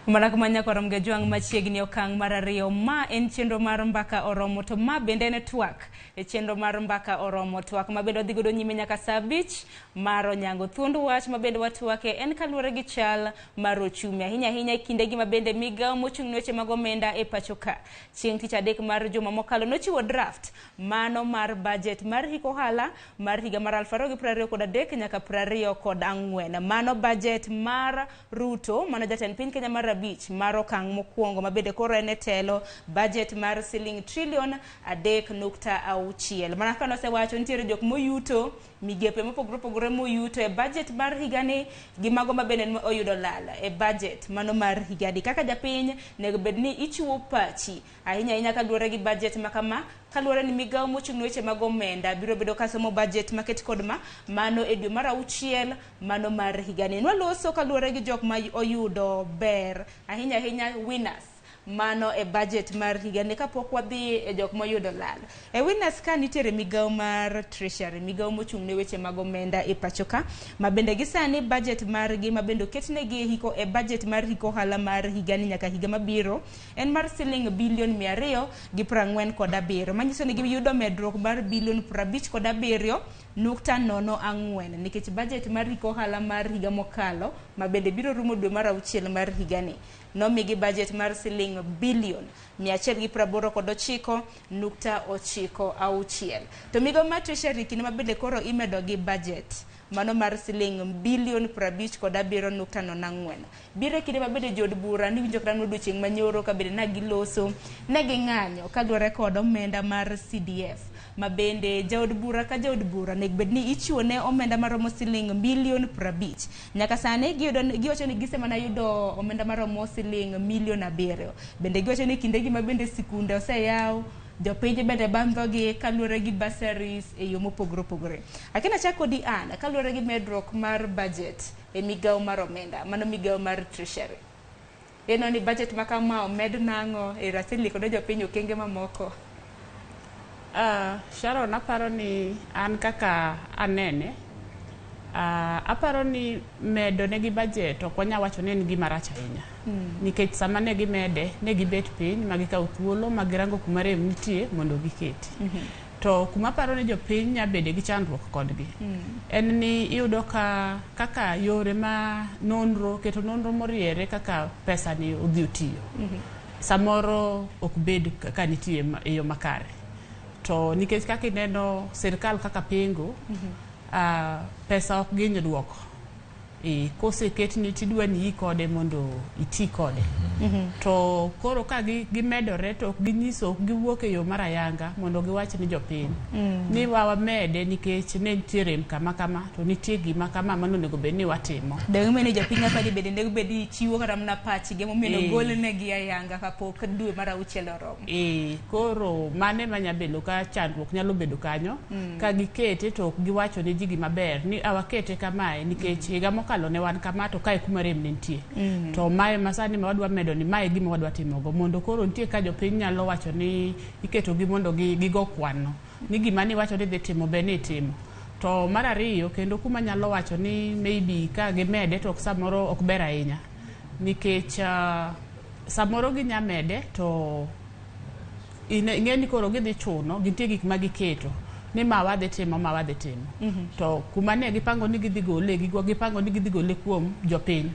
Mana kuma nyakwar Mgajwang' machiegni okang' mar ariyo ma en chenro mar Mbaka Oromo to ma bende en twak e chenro mar Mbaka Oromo twak ma bende wadhi godo nyime nyaka saa 5 mar onyango. Thuond wach ma bende watwake en kaluwore gi chal mar ochumi ahinya ahinya e kindegi ma bende migawo mochung' ne weche mag omenda e pacho ka chieng' tich adek mar juma mokalo nochiwo draft mano mar budget mar hik ohala mar higa mar 2023 nyaka 24. Mano budget mar Ruto mano jatend piny Kenya mar 5 mar okang' mokwongo ma bende koro en e telo budget mar siling trilion 3.6. Mana kaka nosewacho nitiere jok moyuto migepe mopogore opogore moyuto e budget mar higani gi mago ma bende oyudo lal e budget mano mar higani. Kaka japiny nego bed ni ichiwo pachi ahinya ahinya kaluwore gi budget ma kama, kaluwore ni migawo mochung' ne weche mag omenda biro bedo ka somo budget maket kod ma mano e dwe mar 6 mano mar higani. Nwaloso kaluwore gi jok ma oyudo ber ahinya ahinya winners mano e budget mar higani kapok wadhi e jok moyudo lal. E winners ka nitiere migawo mar Treasury, migawo mochung' ne weche mag omenda e pacho ka ma bende gi sani budget margi ma bende oketnegi hiko e budget mar hik ohala mar higani nyaka higa mabiro en mar siling bilion 247, manyiso ni giyudo medruok mar bilion 57.04 nikech budget mar hik ohala mar higa mokalo ma bende biro rumo dwe mar 6 mar higani nomigi budget mar siling bilion 189.96. To migawo mar Treasury kinde ma bende koro imedo gi budget mano mar siling bilion 57.04 biro e kinde ma bende jood bura niwinjo kata odiochieng' manyoro ka bende ne giloso ne ging'anyo kaluwore kod omenda mar CDF Ma bende jaod bura ka jaod bura onego bed ni ichiwo ne omenda maromo siling milion 50. Nyaka sani giyudo giwacho ni gisemana yudo omenda maromo siling milion 7. Bende giwacho ni kindegi ma bende sikunde oseyaw, jopiny bende bandhogi kaluwore gi bursaries e yo mopogore opogore. Akena chak kodi Ann, kaluwore gi medruok mar budget e migawo mar omenda, mano migawo mar treasury. Ineno ni budget ma kama omed nang'o e raseliko ne jopiny okenge mamoko? Sharon, aparo ni an kaka anene, aparo ni medo negi budget ok wanyal wacho ni en gima rach ahinya. Nikech sama ne gimede, ne gibet piny ma gikawo thuolo ma girango kuma rem nitie mondo giketi. To kuma aparo ni jopiny nya bede gi chandruok kodgi, en ni iyudo ka kaka yore ma nonro, keto nonro moriere kaka pesa ni odhi otiyo. Samoro ok bed ka nitie e yo makare. To nikech kaka ineno sirkal kaka pingo, pesa ok giny duoko. Koseketni tidwa ni ii kode mondo iti kode. To koro ka gimedore to ok ginyiso, ok giwuok e yo mar ayanga mondo giwach ni jopiny. Ni wamede nikech ne nitie rem kama kama to nitie gima kama mano onego bed ni watimo. Dong' ni jopiny apani bende onego bed ni chiwo kata mana pachgi emomiyo ogol negi ayanga kapok dwe mar 6 oromo. Koro mane manya bedo ka chandruok nyalo bedo kanyo. Ka gikete to ok giwacho ne ji gima ber ni awakete kamae nikech higa mokalo ne wan kama to kae kuma rem ne nitie. To mae masani ma wadwa medo ni mae gima wadwa timogo mondo koro nitie ka jopiny nyalo wacho ni iketogi mondo gigo kwan no ni gima ni wacho ni dhi timo be ni itimo. To mar ariyo kendo kuma nyalo wacho ni maybe ka gimede to samoro ok ber ahinya nikech samoro ginya mede to ing'e ni koro gidhi chuno gintie gik ma giketo ni ma wadhi timo ma wadhi timo. To kuma ne gipango ni gidhi gole gipango ni gidhi gole kuom jopiny.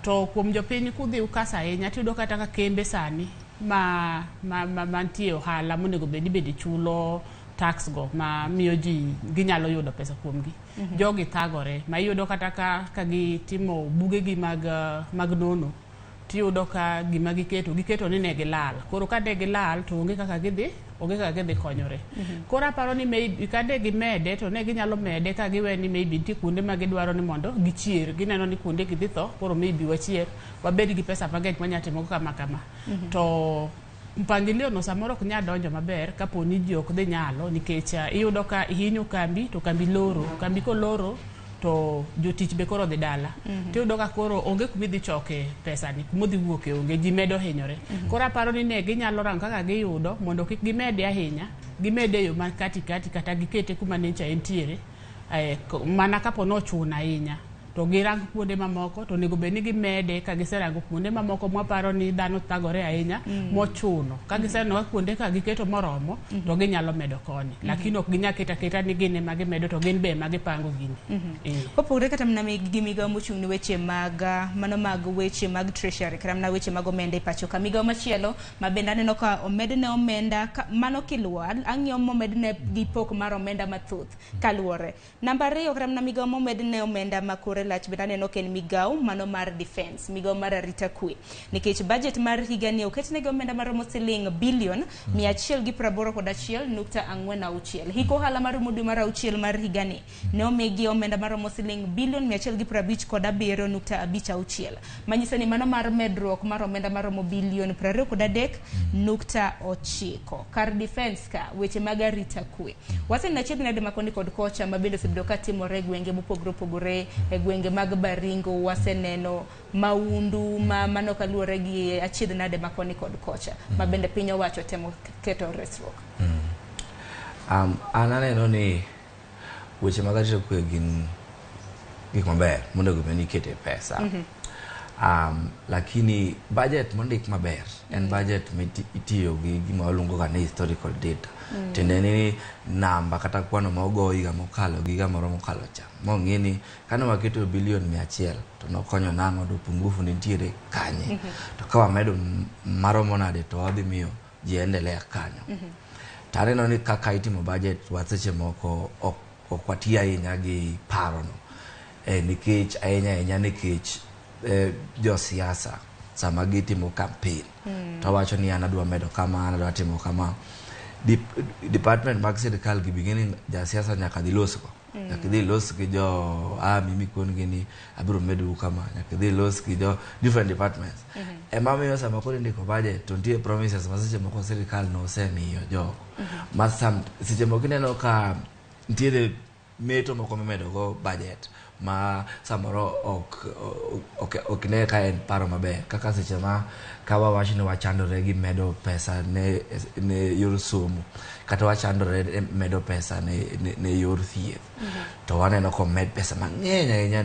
To kuom jopiny kudhi ukasa ahinya tiyudo kata ka kembe sani ma mantie ohala monego bed ni bende chulo tax go ma miyo ji ginyalo yudo pesa kuomgi. Jogi thagore ma iyudo kata ka gitimo bugegi mag nono tiyudo ka gima giketo ni ne gilal. Koro ka ne gilal to onge kaka gidhi konyore. Koro aparo ni maybe ka ne gimede to ne ginyalo mede ka giwe ni maybe nitie kuonde ma gidwaro ni mondo gichier. Gineno ni kuonde gidhi tho, koro maybe wachier wabed gi pesa mang'eny mwanya timo kama kama. To mpangilio no samoro ok nyal donjo maber kapo ni ji ok dhi nyalo nikech iyudo ka ihinyo kambi to kambi loro, kambi koloro to jotich be koro dhi dala. Tiyudo ka koro onge kuma idhi choke pesa ni, kuma odhi wuoke onge, ji medo hinyore. Koro aparo ni ne ginyalo rango kaka giyudo mondo kik gimede ahinya, gimede e yo ma katikati kata gikete kuma nyocha entiere, mana kapo nochuno ahinya. To girang kuonde mamoko to onego bed ni gimede ka giserango kuonde mamoko mwaparo ni dhano thagore ahinya mochuno. Ka giseneno ka kuonde ka giketo moromo to ginyalo medo koni. Lakini ok ginyal keto aketa ni gin ema gimedo to gin be ema gipango gini. Kopogore kata mana gi migawo mochung' ne weche mag mano mag weche mag treasury kata mana weche mag omenda e pacho ka, migawo machielo ma bende aneno ka omedne omenda mano kiluwo ang'iyo momedne gi pok mar omenda mathoth kaluwore. Namba 2 kata mana migawo momedne omenda ma kore lach bende aneno ka en migawo mano mar defense, migawo mar arita kwe, nikech budget mar higani oketnegi omenda maromo siling bilion 181.46. Hik ohala marumo dwe mar 6 mar higani ne omigi omenda maromo siling bilion 157.56, manyiso ni mano mar medruok mar omenda maromo bilion 23.9. Kar defense ka weche mag arita kwe waseneno achiedh nade makoni kod kocha ma bende osebedo ka timore e gwenge mopogore opogore, e gwenge mag Baringo waseneno maundu ma mano kaluwore gi achiedh nade makoni kod kocha ma bende piny owacho temo keto resruok. An aneno ni weche mag arita kwe gin gik maber monego bed ni ikete pesa. Lakini budget mondik maber en budget mitiyo gi gima waluongo ga ni historical data. Tiende ni namba kata kwano ma ogo higa mokalo gi higa moro mokalo cha mong'e ni kane waketo bilion 100 to nokonyo nang'o to pungufu nitiere kanye. To ka wamedo maromo nade to wadhi miyo ji endelea kanyo. To aneno ni kaka itimo budget wa seche moko ok wati ahinya gi parono. Nikech ahinya nikech josiasa sama gitimo campaign to wacho ni an adwa medo kama, an adwa timo kama. Department mag sirikal gi beginning jasiasa nyaka dhi losgo. Nyaka idhi los gi jo army mikon-gi ni abiro medou kama, nyaka idhi los gi jo different departments. Ema miyo sama koro indiko budget to nitie promises ma seche moko sirikal nosemiyo jogo. Ma seche moko ineno ka nitiere meto moko mimedo go budget ma samoro ok ne ka en paro maber, kaka seche ma ka wawach ni wachandore gi medo pesa ne yor somo, kata wachandore e medo pesa ne yor thieth, to waneno komed pesa mang'eny ahinya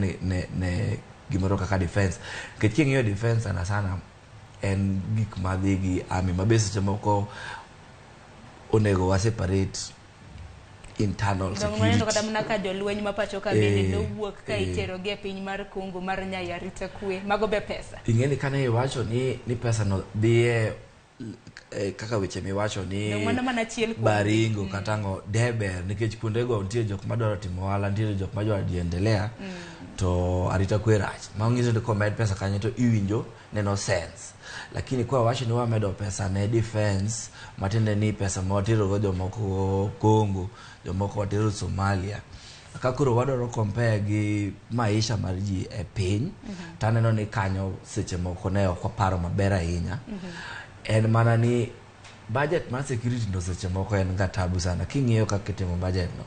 ne gimoro kaka defense, nikech king'iyo defense sana sana en gik madhi gi army ma be seche moko onego wa separate internal Dong waneno kata security. mana ka jolweny ma pacho ka bende nowuok ka iterogi e piny mar Congo mar nyayo arita kwe. Mago be pesa. Ing'e ni kane iwacho ni pesa no dhiye kaka weche miwacho ni Dong mano mana achiel kuom Baringo kata ang'o de ber, nikech kuondego nitie jok madwaro timo ohala, nitiere jok madwaro jiendelea, to arita kwe rach, manyiso ni komed pesa kanyo to iwinjo neno sense. Lakini kwa wacho ni wamedo pesa ne defense, matiende ni pesa ma watero go jomoko Congo, jomoko watero Somalia, ka koro wadwaro compare gi maisha mar ji e piny, taneno ni kanyo seche moko ne ok waparo maber ahinya. En mana ni budget mar security no seche moko en ga tabu sana. King'iyo kaka itimo budget no,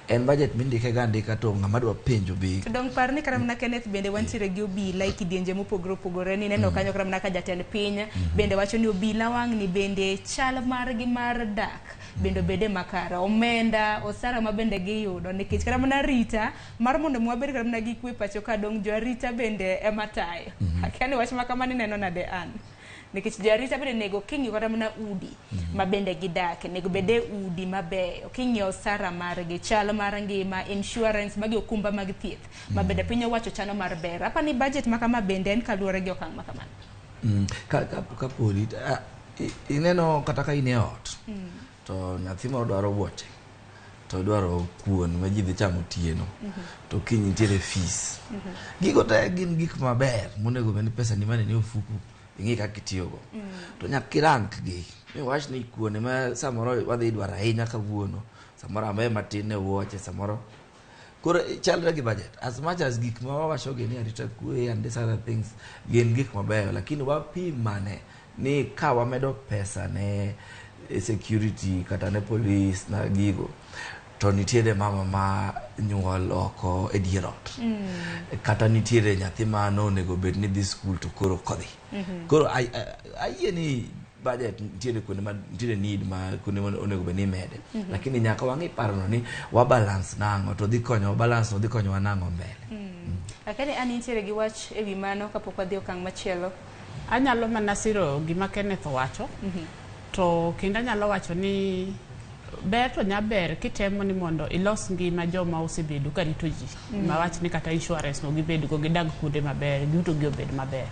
en budget mindike ga andika to ng'ama dwa penjo be To dong par ni kata mana Kenneth bende wantiere gi obila e kidienje mopogore opogore ni neno kanyo kata mana ka jatend piny bende wacho ni obila wang' ni bende chal margi mar dak bende obede makare, omenda osara ma bende giyudo, nikech kata mana arita mar mondo mi wabed kata mana gi kwe pacho ka, dong jo arita bende ema tayo. Akia ni wach ma kamano ineno nade an, nikech jo arita bende nego king'iyo kata mana udi ma bende gidake, nego bede udi mabeyo, king'iyo osara margi, chal mar ngima, insurance magi, okumba mag thieth ma bende piny owacho chano mar ber. Apa ni budget ma kama bende en kaluwore gi okang' ma kamano. Ka podi ineno kata ka in e ot to nyathi moro dwaro wuoche, to dwaro kuon ma ji dhi chamo otieno, to kiny nitiere fees, gigo te gin gik maber monego bed ni pesa ni mane ni ofuku ing'i kaka itiyogo, to nyaka irank gi miwach ni kuon ema samoro wadhi dwaro ahinya kawuono, samoro ameye matin ne wuoche, samoro koro chalre gi budget. As much as gik ma wawacho gi ni arita kwe and these other things gin gik mabeyo, lakini wapim mane ni ka wamedo pesa ne security kata ne police na gigo, to nitiere mama ma nyuol oko e dier ot, kata nitiere nyathi ma nonego bed ni dhi skul to koro ok odhi. Koro ayie ni budget nitiere kuonde ma nitiere need, ma kuonde ma onego bed ni imede, lakini nyaka wang'i parono ni wa balance nang'o, to dhi konyo balance no dhi konyowa nang'o mbele. Lakini an intiere gi wach ewi mano kapok wadhi okang' machielo? Anyalo mana siro gima Kenneth owacho, to kendo anyalo wacho ni ber to nya ber kitemo ni mondo ilos ngima joma osebedo karito ji. Mawach ni kata insurance no gibedgo, gidag kuonde maber, yuto gi obed maber,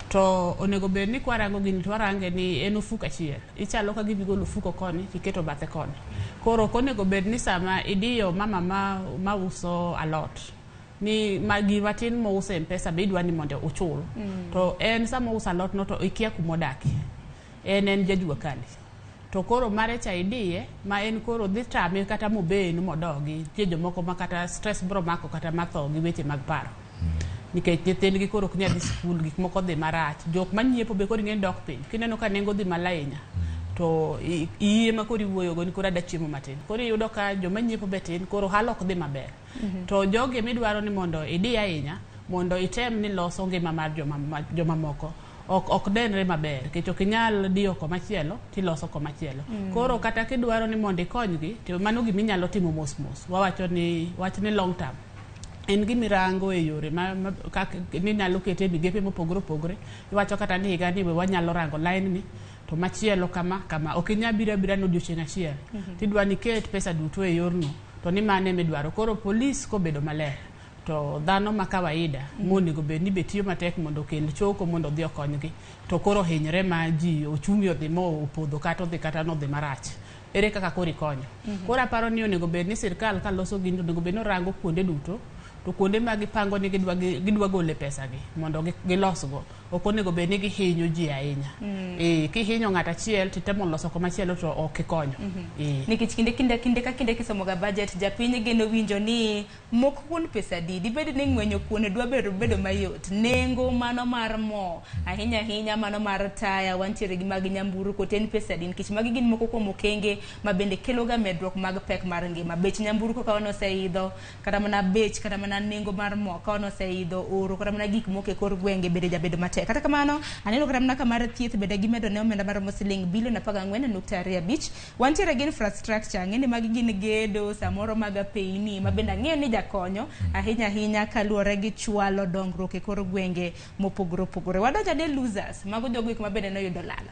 to onego bed ni kwarango gini to warange ni en ofuko achiel, ichalo ka gima igolo ofuko koni tiketo bathe koni. Koro ok onego bed ni sama idiyo mama ma uso alot ni ma gima tin mouso e mpesa be idwa ni mondo uchul, to en sama ouso alot no to ikia kumodakie, en jajua kali, to koro mare cha idiye ma en koro dhi tame kata moben modogi. Nitie jomoko ma kata stress bro mako kata matho gi weche mag paro, nikech nyithindgi koro ok nyal dhi skul, gik moko dhi marach, jok manyiepo be koro ing'e ni dok piny. Kineno ka nengo dhi malo ahinya to iyie ma koro iwuoyogo ni koro ada chiemo matin, koro iyudo ka joma nyiepo be tin, koro ohala ok dhi maber. To jogi midwaro ni mondo idi ahinya mondo item ni loso ngima mar joma moko ok denre maber, nikech ok inyal diyo komachielo tiloso komachielo. Koro kata kidwaro ni mondo ikonygi, to mano giminyalo timo mos mos. Wawacho ni wach ni long term en gimirango e yore ma kaka minyalo kete e migepe mopogore opogore. Iwacho kata ni higa ni we wanyalo rango line ni to machielo kama kama, ok inyal biro abira ni odiochieng' achiel tidwa ni iket pesa duto e yorno, to ni mano emidwaro. Koro polis kobedo maler to dhano ma kawaida monego bed ni be tiyo matek mondo okel choko mondo odhi okonygi, to koro hinyre ma ji ochumi odhi mo opodho kata odhi kata nodhi marach, ere kaka koro ikonyo? Koro aparo ni onego bed ni sirikal kaloso gini onego bed ni orango kuonde duto. To kuonde ma gipango ni gidwa gidwa gole pesa gi mondo gilosgo, ok onego bed ni gihinyo ji ahinya. Kihinyo ng'at achiel titemo loso komachielo to ok ikonyo. Nikech kinde ka kinde kisomoga budget, japiny geno winjo ni mok kuon pesa adi, dibed ni ng'wenyo kuon dwa bedo mayot, nengo mano mar mo ahinya ahinya, mano mar taya, wantiere gi mag nyamburko to en pesa adi, nikech magi gin moko kuom okenge ma bende kelo ga medruok mag pek mar ngima. Bech nyamburko ka oseidho, kata mana bech, kata mana nengo mar mo ka oseidho, oro kata mana gik moko e kor gwenge bende jabedo matek. Kata kamano aneno kata mana kamar thieth bende gimedo ne omenda maromo siling bilion 14.25. Wantiere gi infrastructure, ang'e ni magi gin gedo samoro mag apeyni ma bende ang'eyo ni jakonyo ahinya ahinya kaluwore gi chwalo dongruok e kor gwenge mopogore opogore. Wadonjo ne losers, mago jogo eko ma bende noyudo lal.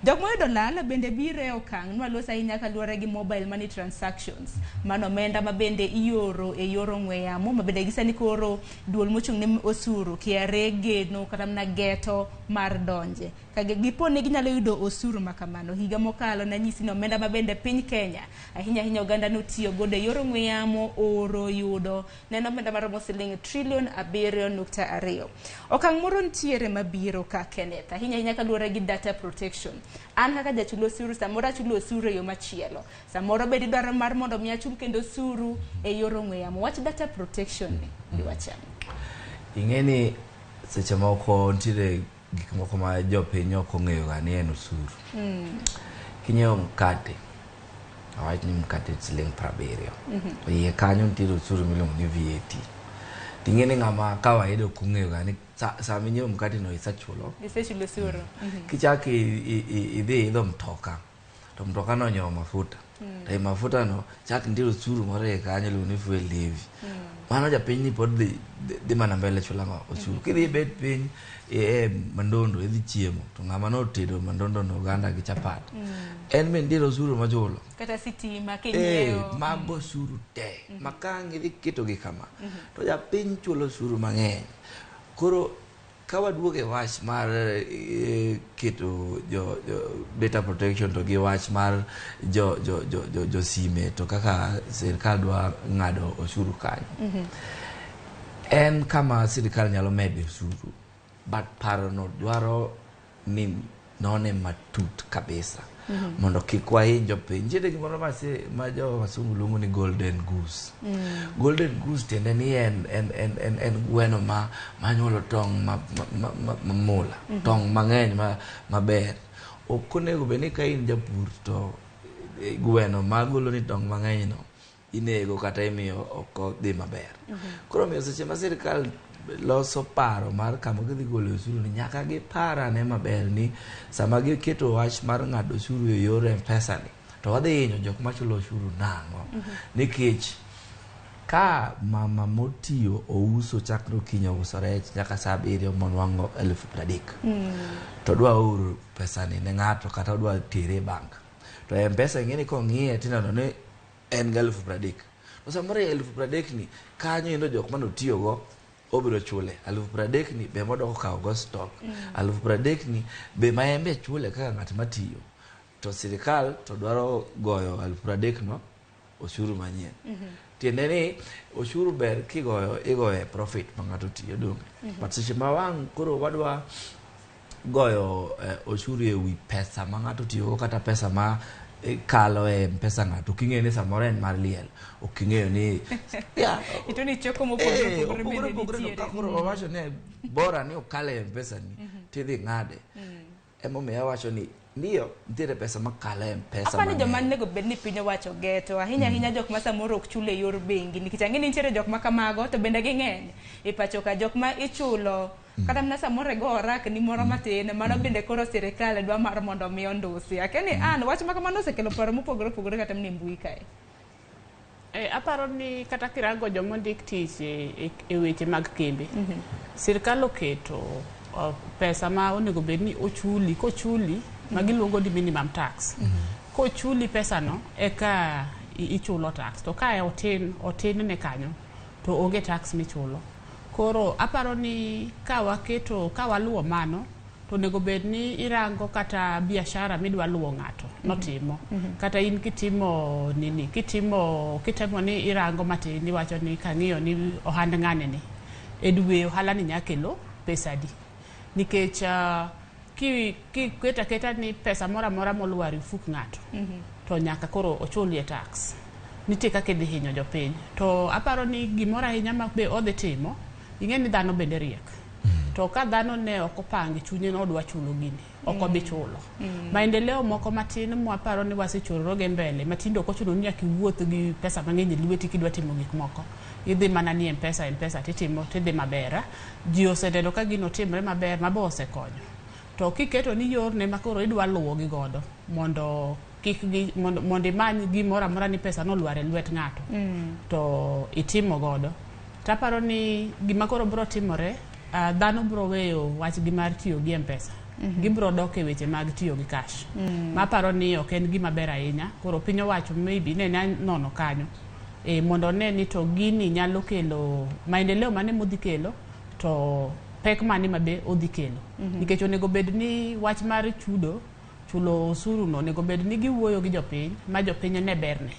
Jok moyudo lal bende biro e okang' nwalos ahinya kaluwore gi mobile money transactions, mano omenda ma bende ioro e yor ong'we yamo, ma bende gisani koro duol mochung' ne osuru KRA geno kata mana geto mar donje ka gipo ni ginyalo yudo osuru ma kamano. Higa mokalo nanyisi ni omenda ma bende piny Kenya ahinya ahinya oganda notiyo godo e yor ong'we yamo oro yudo neno omenda maromo siling trilion 7.2. Okang' moro nitiere mabiro ka Kenneth, ahinya ahinya kaluwore gi data protection. An kaka jachul osuru samoro achulo osuru e yo machielo, samoro bende idwaro mar mondo mi achul kendo osuru e yor ong'we yamo. Wach data protection ni iwacho ang'o? Ing'e ni seche moko nitiere gik moko ma jopiny ok ong'eyo ga ni en osuru. Kinyiewo mkate, awach ni mkate siling 70. Iye kanyo nitiere osuru miluongo ni VAT. Ting'e ni ng'ama kawaida ok ong'eyo ga ni sama inyiewo mkate no isechulo. Isechulo osuru. Kichak idhi idho mtoka, to mtoka no onyiewo mafuta. To e mafuta no chak nitiere osuru moro e kanyo iluongo ni fuel levy. Mano japiny ni pod dhi mana mbele chulo ang'o? Osuru. Kidhi ibet piny e mandondo idhi chiemo to ng'ama notedo mandondo no oganda gi chapat. En be nitiere osuru mochulo. Kata sitima kinyiewo. Mago osuru te. Ma ka ang' idhi ketogi kama to japiny chulo osuru mang'eny. Koro ka waduogo e wach mar keto jo data protection to gi wach mar jo sime to kaka sirikal dwa ng'ado osuru kanyo. En kama sirikal nyalo mede osuru, but parono dwaro ni none matut kabisa. Mondo kik wahiny jopiny. Nitiere gimoro ma jo wasungu luongo ni golden goose. Golden goose tiende ni en gweno ma manyuolo tong' ma mula, tong' mang'eny maber. Ok onego bed ni ka in japur to gweno magolo ni tong' mang'eny no inego kata imiyo ok odhi maber. Koro omiyo seche ma sirikal loso paro mar kama gidhi golo osuru ni nyaka gipar ane maber ni sama giketo wach mar ng'ado osuru e yor M-Pesa ni to wadhi hinyo jok machulo osuru nang'o? Nikech ka mama motiyo ouso chakre okinyi ouso rech nyaka saa 7 monwang'o 30,000. To odwa oro pesa ni ne ng'ato kata odwa tere e bank. To M-Pesa ing'e ni kong'iye tineno ni en gi 30,000. To samoro e 30,000 ni kanyo endo jok manotiyogo obiro chule 30,000 ni be modok okawo go stock. 30,000 ni be ma en be chule kaka ng'at matiyo. To sirikal to dwaro goyo 30,000 no osuru manyien. Tiende ni osuru ber kigoyo igoyo e profit ma ng'ato tiyo donge. But seche ma wang' koro wadwa goyo osuru e wi pesa ma ng'ato tiyogo kata pesa ma kalo e M-Pesa ng'ato ok ing'eyo ni samoro en mar liel, ok ing'eyo ni Ito ni choko mopogore opogore bende opogore nitiere. ka koro wawacho ni bora ni okalo e M-Pesa ni tidhi ng'ade. Emomiyo awacho ni ndiyo nitiere pesa makalo e M-Pesa Apani joma mang'eny. onego bed ni piny owacho geto ahinya ahinya jok ma samoro ok chul e yor bengi, nikech ang'e ni nitiere jok ma kamago to bende ging'eny e pacho ka, jok ma ichulo kata mana samoro igo orak ni moro matin, mano bende koro sirikal dwa mar mondo mi ondusi. Akia ni an wach ma kamano osekelo paro mopogore opogore kata mana e mbui kae. Aparo ni kata kirango joma ondik tich e weche mag kembe, sirikal oketo pesa ma onego bed ni ochuli, kochuli ma giluongo ni minimum tax. Kochuli pesa no eka ichulo tax, to ka otin otin ne kanyo to onge tax michulo. Koro aparo ni ka waketo ka waluwo mano To onego bed ni irango kata biashara midwa luwo ng'ato notimo. Kata in kitimo nini, kitimo kitemo ni irango matin iwacho ni kang'iyo ni ohand ng'ane ni e dwe ohala ni nya kelo pesa adi. Nikech kiketo aketa ni pesa moro amora molwar e ofuk ng'ato to nyaka koro ochulie tax. Nitie kaka idhi hinyo jopiny. To aparo ni gimoro ahinya ma be odhi timo, ing'e ni dhano bende riek. To ka dhano ne ok opango e chunye ni odwa chulo gini, ok obi chulo. Maendeleo moko matin mwaparo ni wasechorore mbele, matinde ok ochuno ni nyaka iwuoth gi pesa mang'eny e lweti kidwa timo gik moko. Idhi mana ni M-Pesa, M-Pesa titimo tidhi maber. Ji oseneno ka gino timre maber mabe osekonyo. To kiketo ni yorne ma koro idwa luwo gi godo mondo kik gi mondo imany gimoro amora ni pesa nolwar e lwet ng'ato to itimo godo. Taparo ni gima koro biro timore, dhano biro weyo wachgi mar tiyo gi M-Pesa. Gibiro dok e weche mag tiyo gi cash. Maparo ni ok en gima ber ahinya. Koro piny owacho maybe ne nya nono kanyo. Mondo one ni to gini nyalo kelo maendeleo mane modhi kelo to pek mane mabe odhi kelo. Nikech onego bed ni wach mar chudo chulo osuru no onego bed ni giwuoyo gi jopiny ma jopiny ne berne.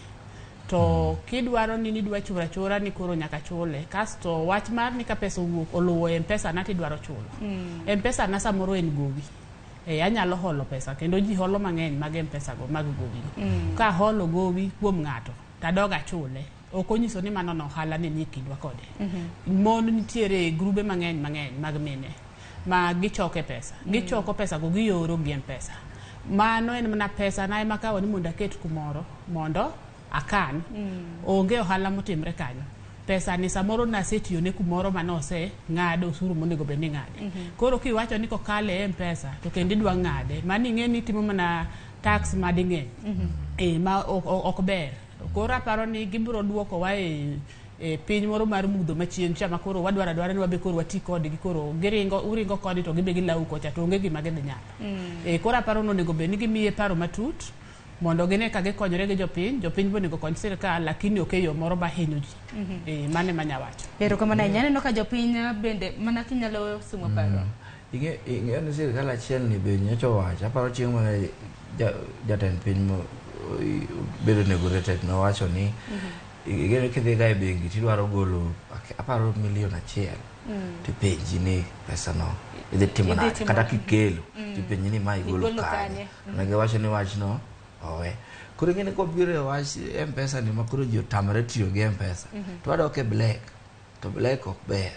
To kidwaro ni nidwa churo achura ni koro nyaka chule kasto wach mar ni ka pesa owuok oluwo e M-Pesa na tidwaro chulo. M-Pesa na samoro en gowi. Anyalo holo pesa kendo ji holo mang'eny mag M-Pesa go mag gowi go. Ka aholo gowi kuom ng'ato tadog achule ok onyiso ni mano no ohala ne nie kindwa kode. Mon nitiere e grube mang'eny mang'eny mag mine ma gichoke pesa. Gichoko pesa go gioro gi M-Pesa. Mano en mana pesa na ema akawo ni mondo aket kumoro mondo akan. Onge ohala motimre kanyo. Pesa ni samoro nasetiyone kumoro mane oseng'ad osuru monego bed ni ing'ade. Koro kiwacho ni kokale e M-Pesa to kendo idwa ng'ade, mano ing'e ni itimo mana tax mading'eny. Ma ok ber. Koro aparo ni gibiro duokowa e piny moro mar mudho machien cha ma koro wadwaro adwara ni wabe koro wati kodgi koro giringo uringo kodi to gibe gilawu kocha to onge gima gidhi nyalo. Koro aparo ni onego bed ni gimiye paro matut mondo gine ka gikonyore gi jopiny, jopiny be onego kony sirikal lakini ok e yo moro mahinyo ji. Mano ema anya wacho. Erokamano ahinya. Aneno ka jopiny bende mana kinyalo sumo paro. Ing'eyo ni sirikal achiel ni be nyocha owacho, aparo chieng' mane jatend piny bedo inaugurated nowacho ni ing'eyo kidhi ga e bengi tidwaro golo aparo milion 1 tipenji ni pesa no idhi timo nade kata kikelo tipenji ni ma igolo kanye. Ne giwacho ni wachno owe. Koro ing'e ni kobiro e wach M-Pesa ni ma koro ji otamre tiyo gi M-Pesa to wadok e black to black ok ber.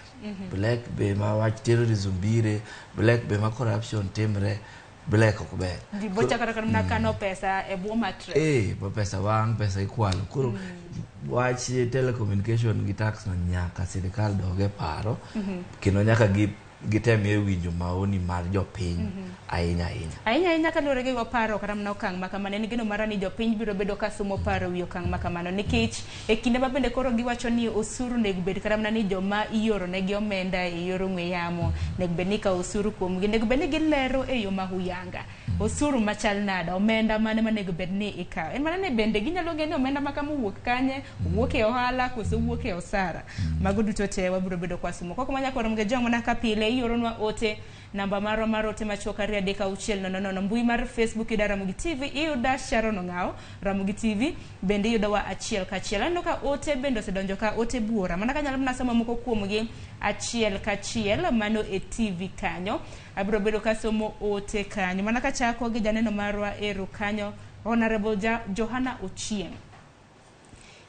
Black be ma wach terrorism bire, black be ma corruption timre, black ok ber. Ji bocha kata mana kano pesa e bwo mattress. Bo pesa wang', pesa ikwalo. Koro wach telecommunication gi tax no nyaka sirikal dog e paro kendo nyaka gitemie winjo maoni mar jopiny ahinya ahinya. Ahinya ahinya kaluwore gi paro kata mana okang' ma kamano, en geno mara ni jopiny biro bedo ka sumo paro wi okang' ma kamano nikech e kinde ma bende koro giwacho ni osuru onego bed kata mana ni joma ioro negi omenda e yor ong'we yamo onego bed ni ikawo osuru kuomgi, onego bed ni gilero e yo ma huyanga osuru machal nade, omenda mane manego bed ni ikawo. En mana ni bende ginyalo ng'eyo ni omenda ma kama owuok kanye, owuok e ohala koso owuok e osara. Mago duto te wabiro bedo kwa sumo. Koko manya koro mge jong mana ka pile ioronwa ote namba marwa mar ote machuok 2 3 6 0 0 mbui mar Facebook iyuda Ramogi TV, iyuda Sharon Ong'ao Ramogi TV bende iyudowa achiel kachiel. Aneno ka ote bende osedonjo ka ote buora mana kanyalo mana somo moko kuomgi achiel kachiel mano e TV kanyo. Abiro bedo kasomo ote kanyo mana kachako gi janeno marwa ero kanyo Honorable Johanna Ochieng.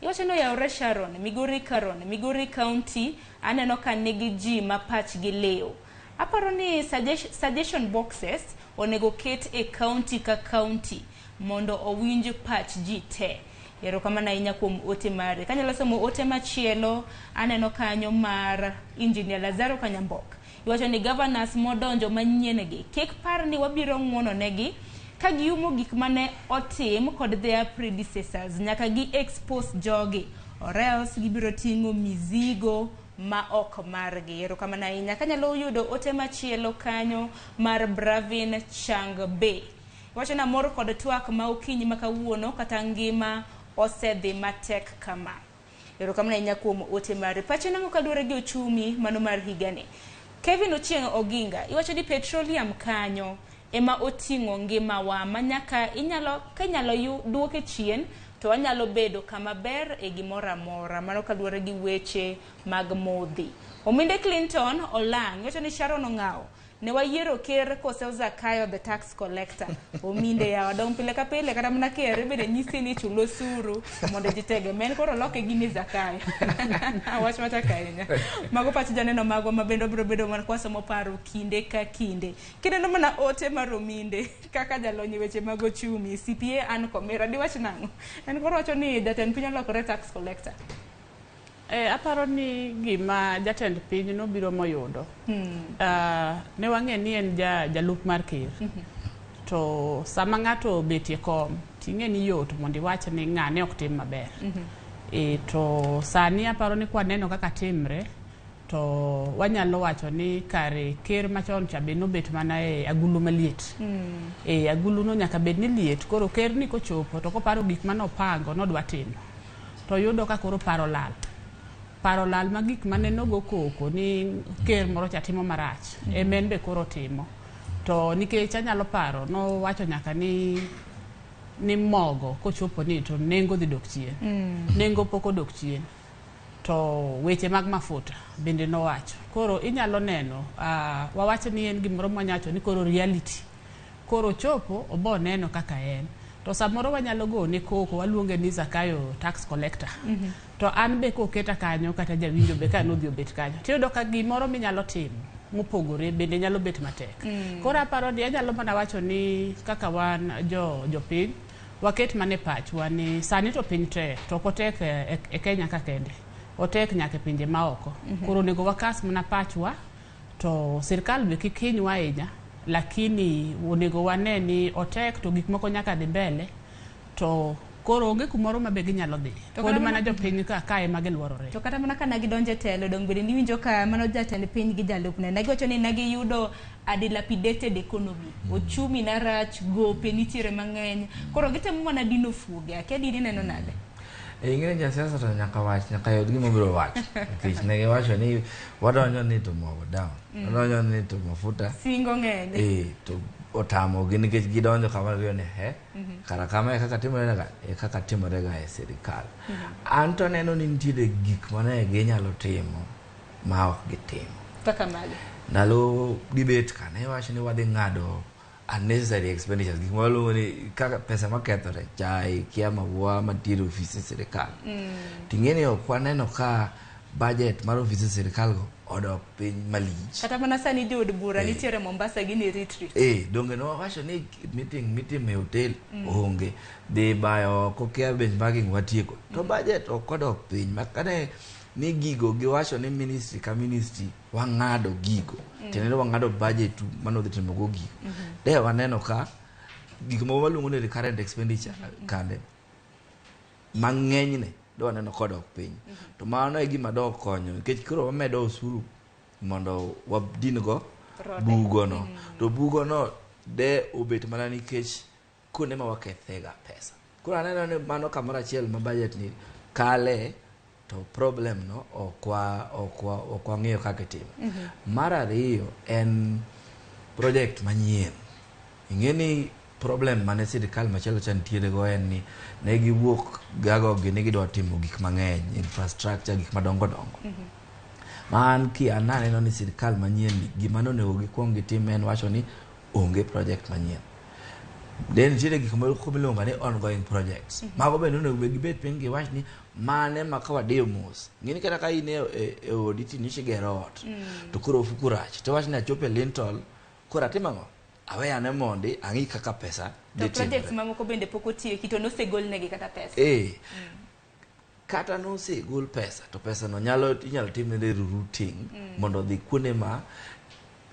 Iwacho ni oyawore Sharon, Migori Karon, Migori County aneno ka nigi ji ma pachgi liw. Aparo ni suggestion boxes onego ket e county ka county mondo owinj pach ji te. Erokamano ahinya kuom ote mare. Kanyalo somo ote machielo aneno kanyo mar Engineer Lazaro Kanyambok. Iwacho ni governors modonjo manyien gi kik par ni wabiro ng'uono negi ka giumo gik mane otim kod their predecessors, nyaka gi expose jogi or else gibiro ting'o mizigo ma ok margi. Erokamano ahinya. Kanyalo yudo ote machielo kanyo mar Bravin Changbe. Iwacho ni amor kod twak ma okinyi ma kawuono kata ngima osedhi matek kama. Erokamano ahinya kuom ote mare. Pache nang'o kaluwore gi ochumi mano mar higani? Kevin Ochieng Oginga, iwacho ni petroleum kanyo ema oting'o ngimawa ma nyaka inyalo ka inyalo yu, duoke chien to wanyalo bedo kama ber e gimoro amora. Mano kaluwore gi weche mag modhi. Ominde Clinton Olang' iwacho ni Sharon Ong'awo ne wayiero ker kose Zakayo the tax collector. Ominde yawa dong' pile ka pile kata mana ker bende nyisi ni chul osuru mondo ji tege. Men koro loke gi ni Zakayo. Wach matek ahinya. Mago pach janeno magwa ma bende wabiro bedo mana kwasomo paro kinde ka kinde. Kineno mana ote mar Ominde kaka jalony e weche mag ochumi CPA Ann Komera diwach nang'o? En koro wacho ni jatend piny olokore tax collector. Aparo ni gima jatend piny nobiro moyudo ne wang'e ni en jalup mar ker. To sama ng'ato obetie kom ting'e ni yot mondo iwach ni ng'ane ok tim maber. To sani aparo ni kwaneno kaka timre to wanyalo wacho ni kare ker machon cha be nobet mana e agulu maliet. Agulu no nyaka bed ni liet, koro ker ni kochopo to koparo gik manopango nodwa timo to yudo ka koro paro lal. Paro lal ma gik mane nogo koko ni ker moro cha timo marach ema en be koro timo. To nikech anyalo paro nowacho nyaka ni mogo kochopo ni to nengo dhi dok chien. Nengo pok odok chien. To weche mag mafuta bende nowacho. Koro inyalo neno wawacho ni en gimoro mwanyawacho ni koro reality. Koro chopo obo neno kaka en. To samoro wanyalo gone koko waluonge ni Zakayo tax collector. To an be koketa kanyo kata jawinjo be ka nodhi obet kanyo. Tiyudo ka gimoro minyalo timo mopogore bende nyalo bet matek. Koro aparo ni anyalo mana wacho ni kaka wan jopiny waket mana e pachwa ni sani to piny tek to ok otek e Kenya ka kende. Otek nyaka e pinje maoko. Koro onego wakas mana pachwa to sirkal be kik hinywa ahinya, lakini onego wane ni otek to gik moko nyaka dhi mbele to koro onge kumoro ma be ginyalo dhi. Pod mana jopiny ka ema giluorore. To kata mana ka negidonjo e telo dong' bende niwinjo ka mano jatend piny gi jalupne ne giwacho ni negiyudo a dilapidated economy. Ochumi narach, gope nitiere mang'eny. Koro gitemo mana dino fuoge. Akia dini neno nade? Ing'e ni jasiasa to nyaka wach, nyaka yud gima obiro wacho. Nikech ne giwacho ni wadonjo ni to mogo down. Wadonjo ni to mafuta. Singo ng'eny. To otamogi nikech gidonjo kama giwacho ni he. Kara kama e kaka timore ga, e kaka timore ga e sirikal. An to aneno ni nitiere gik mane ginyalo timo ma ok gitimo. Kaka mage? Ndalo debate ka ne wacho ni wadhi ng'ado unnecessary expenditures, gik mawaluongo ni kaka pesa makethore, chai, kia maua mantiere e ofise sirikal. Ting'e ni ok waneno ka budget mar ofise sirikal go odok piny malich. Kata mana sani jood bura nitiere Mombasa gin e retreat. Donge nowacho ni meeting mitimo e hotel onge. Dhi bayo oko kia benchmarking watieko. To budget ok odok piny. Ma kane ni gigo giwacho ni ministry ka ministry wang'ado gigo. Tiende ni wang'ado budget mane odhi timo go gigo. De waneno ka gik moko waluongo ni recurrent expenditure kande mang'enyne de waneno kodok piny. To mano e gima dok konyo nikech koro wamedo osuru mondo wadin go bugono. To bugono de obet mana nikech kuonde ma wakethega pesa. Koro aneno ni mano kamoro achiel ma budget ni kale to problem no ok wang'eyo kaka itimo. Mar ariyo en project manyien. Ing'e ni problem mane sirikal machielo cha nitiere go en ni ne giwuok gago gi ni gidwa timo gik mang'eny, infrastructure, gik madongo dongo. Ma an ki an aneno ni sirikal manyien ni gima nonego gikuong gitim en wacho ni onge project manyien. De nitiere gik moko miluongo ni ongoing projects. Mago bende onego bed gibet piny giwach ni mane ma ka wadiyo mos. Ng'eni kata ka in e odi tinyichi gero ot. To koro ofuku rach. To wach ni achopo e lintel, koro atimo ang'o? Awe ane mondi ang'i kaka pesa To projects mamoko bende pok otieki to nosegolnegi kata pesa. Kata nosegol pesa to pesa no nyalo inyalo timne rerouting mondo odhi kuonde ma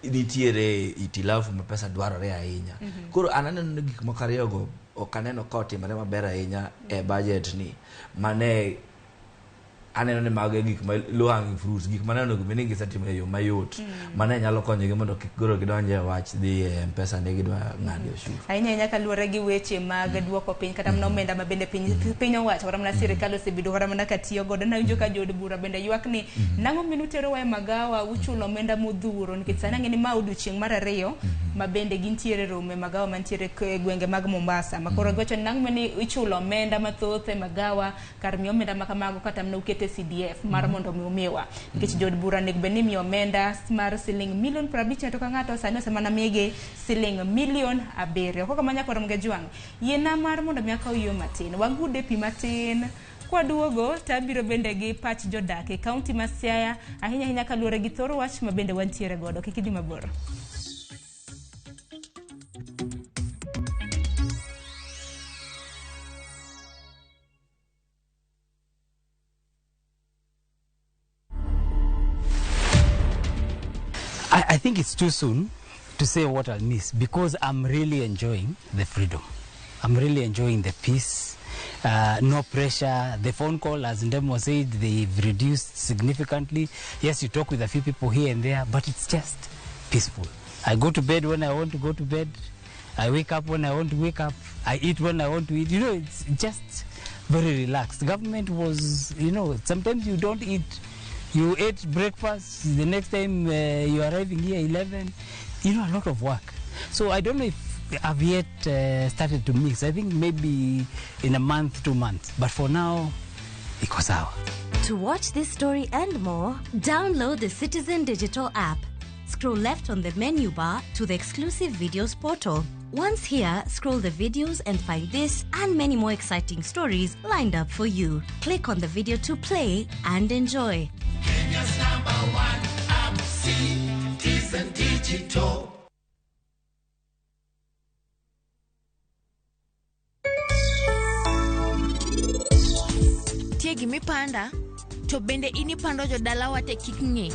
nitiere itilafu ma pesa dwarore ahinya. Koro an aneno ni gik moko ariyogo ok aneno ka otimore maber ahinya e budget ni mane Aneno ni mago e gik ma low hanging fruits, gik ma onego bed ni gisetimo e yo mayot mane nyalo konyogi mondo kik koro gidonj e wach dhi e mpesa ni gidwa ng'ado osuru. Ahinya ahinya kaluwore gi weche mag duoko piny kata mana omenda ma bende piny owacho kata mana sirikal osebedo kata mana ka tiyo godo. Nawinjo ka jood bura bende ywak ni nang'o minu terowa e magawa uchulo omenda modhuro, nikech sani ang'e ni ma odiochieng' mar ariyo ma bende gintiere romo e magawa mantiere e gwenge mag Mombasa, ma koro giwacho ni nang'o mini ichulo omenda mathoth e magawa kar miyo omenda ma kamago kata mana ukete CDF mar mondo mi umiwa, nikech jood bura onego bed ni imiyo omenda mar siling milion 50 ng'ato ka ng'ato, sani osemana migi siling milion 7. Koko ma nyakwar Mgejwang', yiena mar mondo mi akaw yo matin, wagude pi matin, kwaduogo tabiro bende gi pach jodak e kaunti ma Siaya, ahinya ahinya kaluwore gi thor wach ma bende wantiere godo. Kik idhi mabor. I think it's too soon to say what I'll miss, because I'm really enjoying the freedom. I'm really enjoying the peace, no pressure. The phone call, as Ndemo said, they've reduced significantly. Yes, you talk with a few people here and there, but it's just peaceful. I go to bed when I want to go to bed. I wake up when I want to wake up. I eat when I want to eat. You know, it's just very relaxed. Government was, you know, sometimes you don't eat. You ate breakfast, the next time you're arriving here 11, you know, a lot of work. So I don't know if I've yet started to mix. I think maybe in a month, 2 months. But for now, iko sawa. To watch this story and more, download the Citizen Digital app. Scroll left on the menu bar to the exclusive videos portal. Once here, scroll the videos and find this and many more exciting stories lined up for you. Click on the video to play and enjoy. Kenya's #1 app, Citizen Digital. Tie gimipanda, to bende inipando jodalawa te kik ng'e.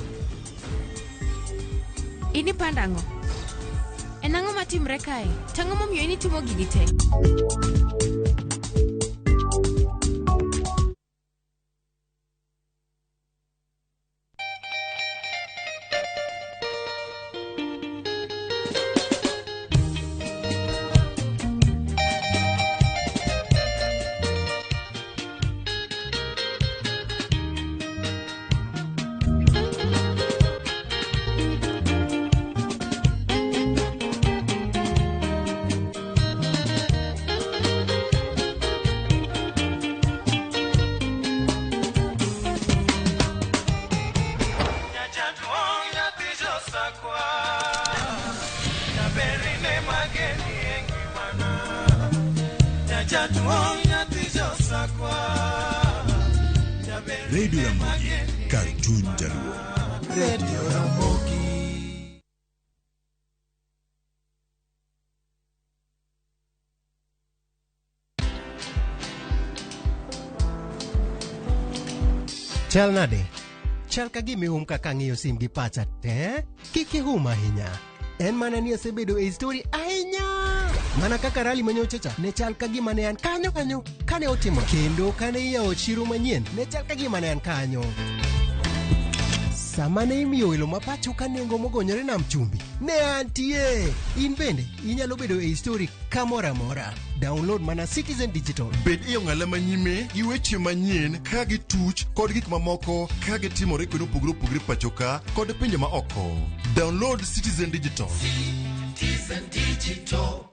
Inipando ang'o? En ang'o matimre kae? To ang'o momiyo initimo gigi te? Radio Ramogi, Cartoon Jaluo. Radio Ramogi. Chal nade? Chal ka gima ihum kaka ang'iyo sim gi pacha te? Kik ihum ahinya. En mana ni asebedo e story ahinya. Mana kaka rally manyocha cha ne chal ka gima ne an kanyo kanyo kane otimo, kendo kane iyawo chiro manyien ne chal ka gima ne an kanyo. Sama ne imiyo welo ma pacho ka nengo mogonyore nam chumbi, ne antie. In bende inyalo bedo e story kamoro amora. Download mana Citizen Digital. Bed e ong'ala manyime gi weche manyien ka gituch kod gik mamoko ka gitimore kuonde mopogore opogore pacho ka kod pinje ma oko. Download Citizen Digital. Citizen Digital.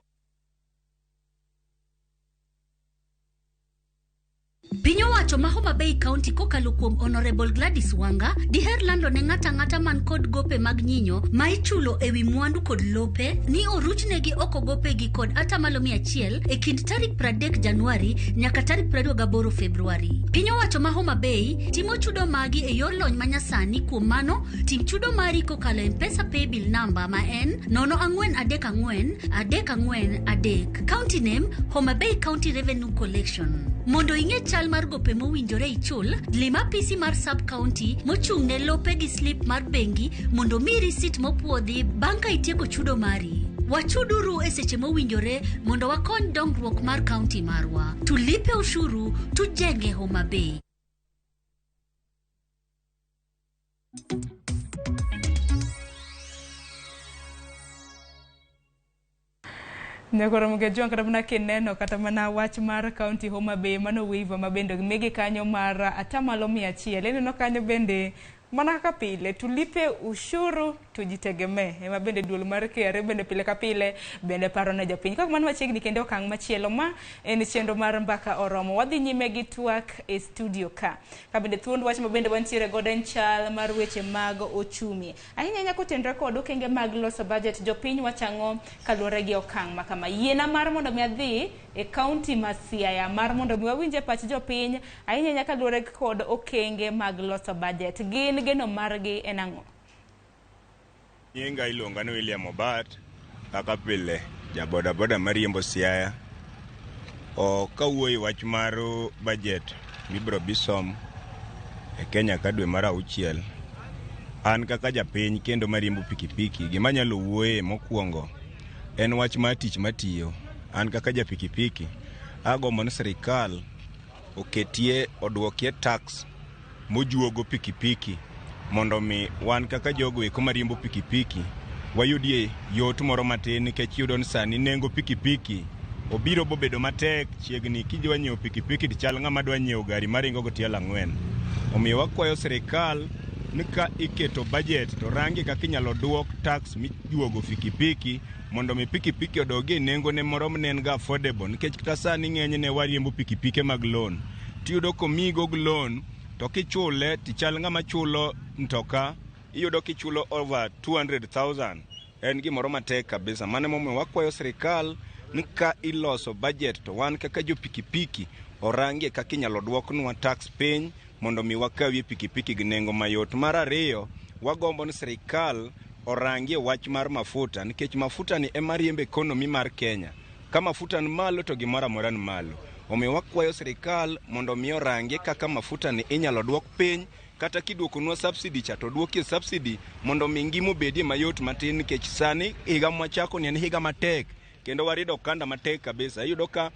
Piny owacho ma Homa Bay County kokalo kuom Honorable Gladys Wanga diher lando ne ng'ata ang'ata man kod gope mag nyinyo ma ichulo ewi mwandu kod lope ni oruchnegi oko gopegi kod 100% e kind tarik 30 Januari nyaka tarik 28 Februari. Piny owacho ma Homa Bay timo chudo magi e yor lony manyasani, kuom mano tim chudo mari kokalo e M-Pesa paybill number ma en 0434 343. County name Homa Bay County Revenue Collection. Mondo ing'e chal mar gope mowinjore ichul, lim apisi mar sub county mochung' ne lope gi slip mar bengi mondo omiyi risit mopuodhi bang' ka itieko chudo mari. Wachuduru e seche mowinjore mondo wakony dongruok mar county marwa. Tulipe ushuru, tujenge Homa Bay. Nyakoro Mugejwang' kata mana kineno kata mana wach mar county Homa Bay mano waiver ma bende migi kanyo mar 100%. Ineno kanyo bende mana kaka pile tulipe ushuru tujitegemee ema bende duol mar KRA bende pile ka pile bende paro ne jopiny. Kok mano machiegni kendo okang' machielo ma en chenro mar Mbaka Oromo. Wadhi nyime gi twak e studio ka. Ka bende thuond wach ma bende wantiere godo en chal mar weche mag ochumi. Ahinya ahinya kotenore kod okenge mag loso budget, jopiny wacho ang'o kaluwore gi okang' ma kama. Yiena mar mondo mi adhi e kaunti ma Siaya mar mondo mi wawinje pach jopiny ahinya ahinya kaluwore kod okenge mag loso budget. Gin geno margi en ang'o? Nyinga iluonga ni William Obat, kaka pile ja bodaboda mariembo Siaya. O kawuoyo e wach mar budget mibiro bi som e Kenya ka dwe mar auchiel, an kaka japiny kendo mariembo pikipiki, gima anyalo wuoye mokwongo en wach mar tich matiyo. An kaka ja pikipiki, agombo ni sirikal oketie oduokie tax mojuogo pikipiki mondo mi wan kaka jogo eko mariembo pikipiki wayudie yot moro matin, nikech iyudo ni sani nengo pikipiki obiro bobedo matek chiegni. Kidwa nyiewo pikipiki to chal ng'ama dwa nyiewo gari maringo go tielo ang'wen. Omiyo wakwayo sirikal ni ka iketo budget to rangi kaka inyalo duok tax mijuogo pikipiki mondo mi pikipiki odogie nengo ne moro ne en ga affordable, nikech kata sani ng'enyne wariembo pikipike mag loan, tiyudo komiyigo loan to kichule tichal ng'ama chulo mtoka, iyudo kichulo over 200,000. En gimoro matek kabisa. Mano emomiyo wakwayo sirikal ni ka iloso budget to wan kaka jo pikipiki orangie kaka inyalo duoknwa tax piny mondo mi wakawie pikipiki gi nengo mayot. Mar ariyo, wagombo ni sirikal orangie wach mar mafuta, nikech mafuta ni ema riembo economy mar Kenya. Ka mafuta ni malo to gimoro amora ni malo. Omiyo wakwayo sirikal mondo mi orangie kaka mafuta ni inyalo duok piny, kata kiduokonwa subsidy cha to duokie subsidy mondo mi ngima obedie mayot matin, nikech sani higa mwachako ni en higa matek kendo warido okanda matek kabisa. Iyudo ka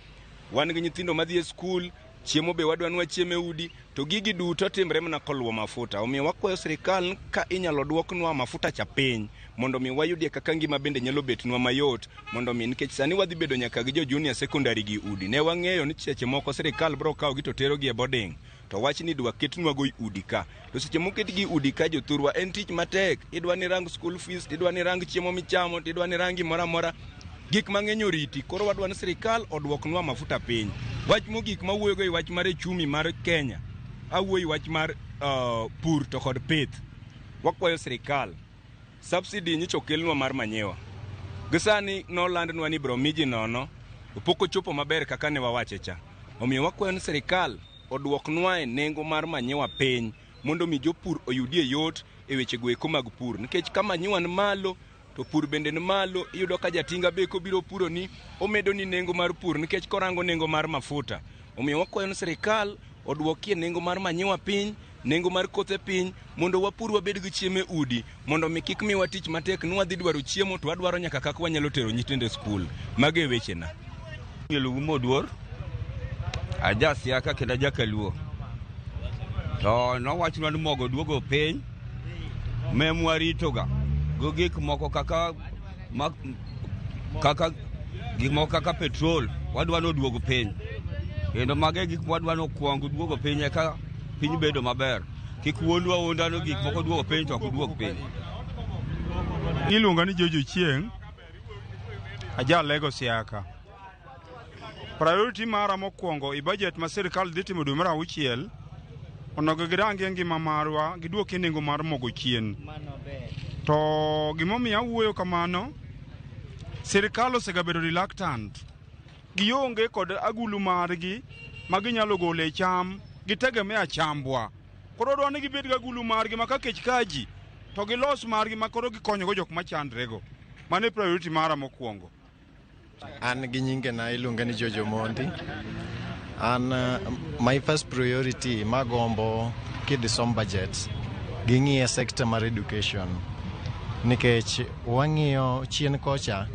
wan gi nyithindo madhi e skul, chiemo be wadwa ni wachiem e udi, to gigi duto timre mana koluwo mafuta. Omiyo wakwayo sirikal ka inyalo duoknwa mafuta cha piny mondo mi wayudie kaka ngima bende nyalo betnwa mayot, mondo mi nikech sani wadhi bedo nyaka gi jo junior secondary gi udi. Ne wang'eyo ni seche moko sirikal biro kawo gi to terogi e boarding, to wach ni idwa ketnwa go udi ka, to seche moketgi udi ka jothurwa en tich matek. Idwa ni rang school fees, tidwa ni rang chiemo michamo, tidwa ni rang gimoro amora, gik mang'eny oriti. Koro wadwa ni sirikal oduoknwa mafuta piny. Wach mogik mawuoyogo e wach mar ochumi mar Kenya, awuoyo e wach mar pur to kod pith. Wakwayo sirikal subsidy nyocha okelnwa mar manyiwa gi sani nolandnwa ni ibiro mi ji nono, to pok ochopo maber kaka ne wawache cha. Omiyo wakwayo ni sirikal oduoknwa e nengo mar manyiwa piny mondo mi jopur oyudie yot e wechego eko mag pur, nikech ka manyiwa ni malo to pur bende ni malo. Iyudo ka jatinga be kobiro puro ni omedo ni nengo mar pur nikech korango nengo mar mafuta. Omiyo wakwayo ni sirikal oduokie nengo mar manyiwa piny, nengo mar kothe piny, mondo wapur wabed gi chiemo e udi, mondo mi kik miwa tich matek ni wadhi dwaro chiemo to wadwaro nyaka kaka wanyalo tero nyithindo e skul. Mago e wechena. Lugu moduor, aja Siaka kendo aja Kaluo. To nowachnwa ni mogo duogo piny, memwaritoga go gik moko kaka ma, kaka gik moko kaka petrol wadwa ni oduog piny. Kendo mago e gik mwadwa ni okwong duogo piny eka piny bedo maber. Kik wuondwa wuonda ni gik moko duogo piny to ok duog piny. Iluonga ni Jojo Chieng', aja Lego Siaka. Priority mara mokwongo i budget ma sirikal dhi timo dwe mar auchiel, onego girangie ngima marwa, giduokie nengo mar mogo chien. To gimomiyo awuoyo kamano, sirikal osegabedo reluctant. Gionge kod agulu margi ma ginyalo golo e cham, gitegemea chambwa. Koro dwa ni gibed gi agulu margi ma ka kech ka ji, to gilos margi ma koro gikonyogo jok machandrego. Mano e priority mara mokwongo. An gi nyingena iluonga ni Jojo Mondi. An my first priority magombo kidhi som budget ging'iye sector mar education, nikech wang'iyo chien kocha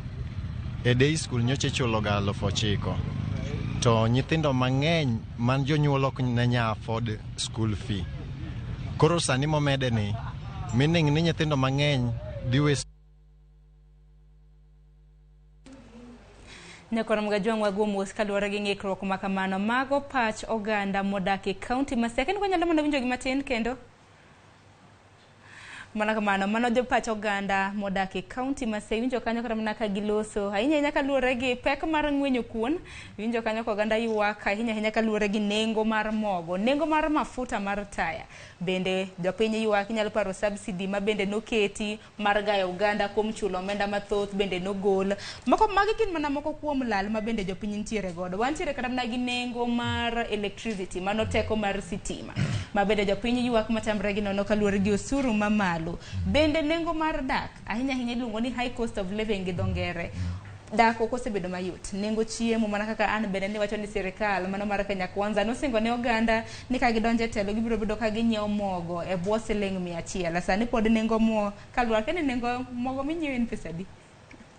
e day school nyocha ichulo ga 9,000 to nyithindo mang'eny man jonyuol ok ne nya afford school fee. Koro sani momede ni Meaning ni nyithindo mang'eny dhi waste Nyakoro Mgajwang' wago mos kaluwore gi ng'ikruok ma kamano. Mago pach oganda modak e kaunti ma Siaya. Kendo wanyalo mana winjogi matin kendo. Mana kamano, mano jopach oganda modak e kaunti ma Siaya. Iwinjo kanyo kata mana ka giloso ahinya ahinya kaluwore gi pek mar ng'wenyo kuon. Iwinjo kanyo ka oganda ywak ahinya ahinya kaluwore gi nengo mar mogo, nengo mar mafuta mar taya. Bende jopiny ywak, inyalo paro subsidy ma bende noketi mar gayo oganda kuom chulo omenda mathoth bende nogol. Moko magi gin mana moko kuom lal ma bende jopiny nitiere godo. Wantiere kata mana gi nengo mar electricity, mano teko mar sitima ma bende jopiny ywak matamre gi nono kaluwore gi osuru mamalo. Bende nengo mar dak, ahinya ahinya iluongo ni high cost of living gi dho ngere. Dak ok osebedo mayot. Nengo chiemo mana kaka an bende niwacho ni sirikal mano mar Kenya Kwanza nosingo ne oganda ni ka gidonjo e telo gibiro bedo ka ginyiewo mogo e bwo siling 100. Sani pod nengo mo kaluwore akia ni nengo mogo minyiewo en pesa adi?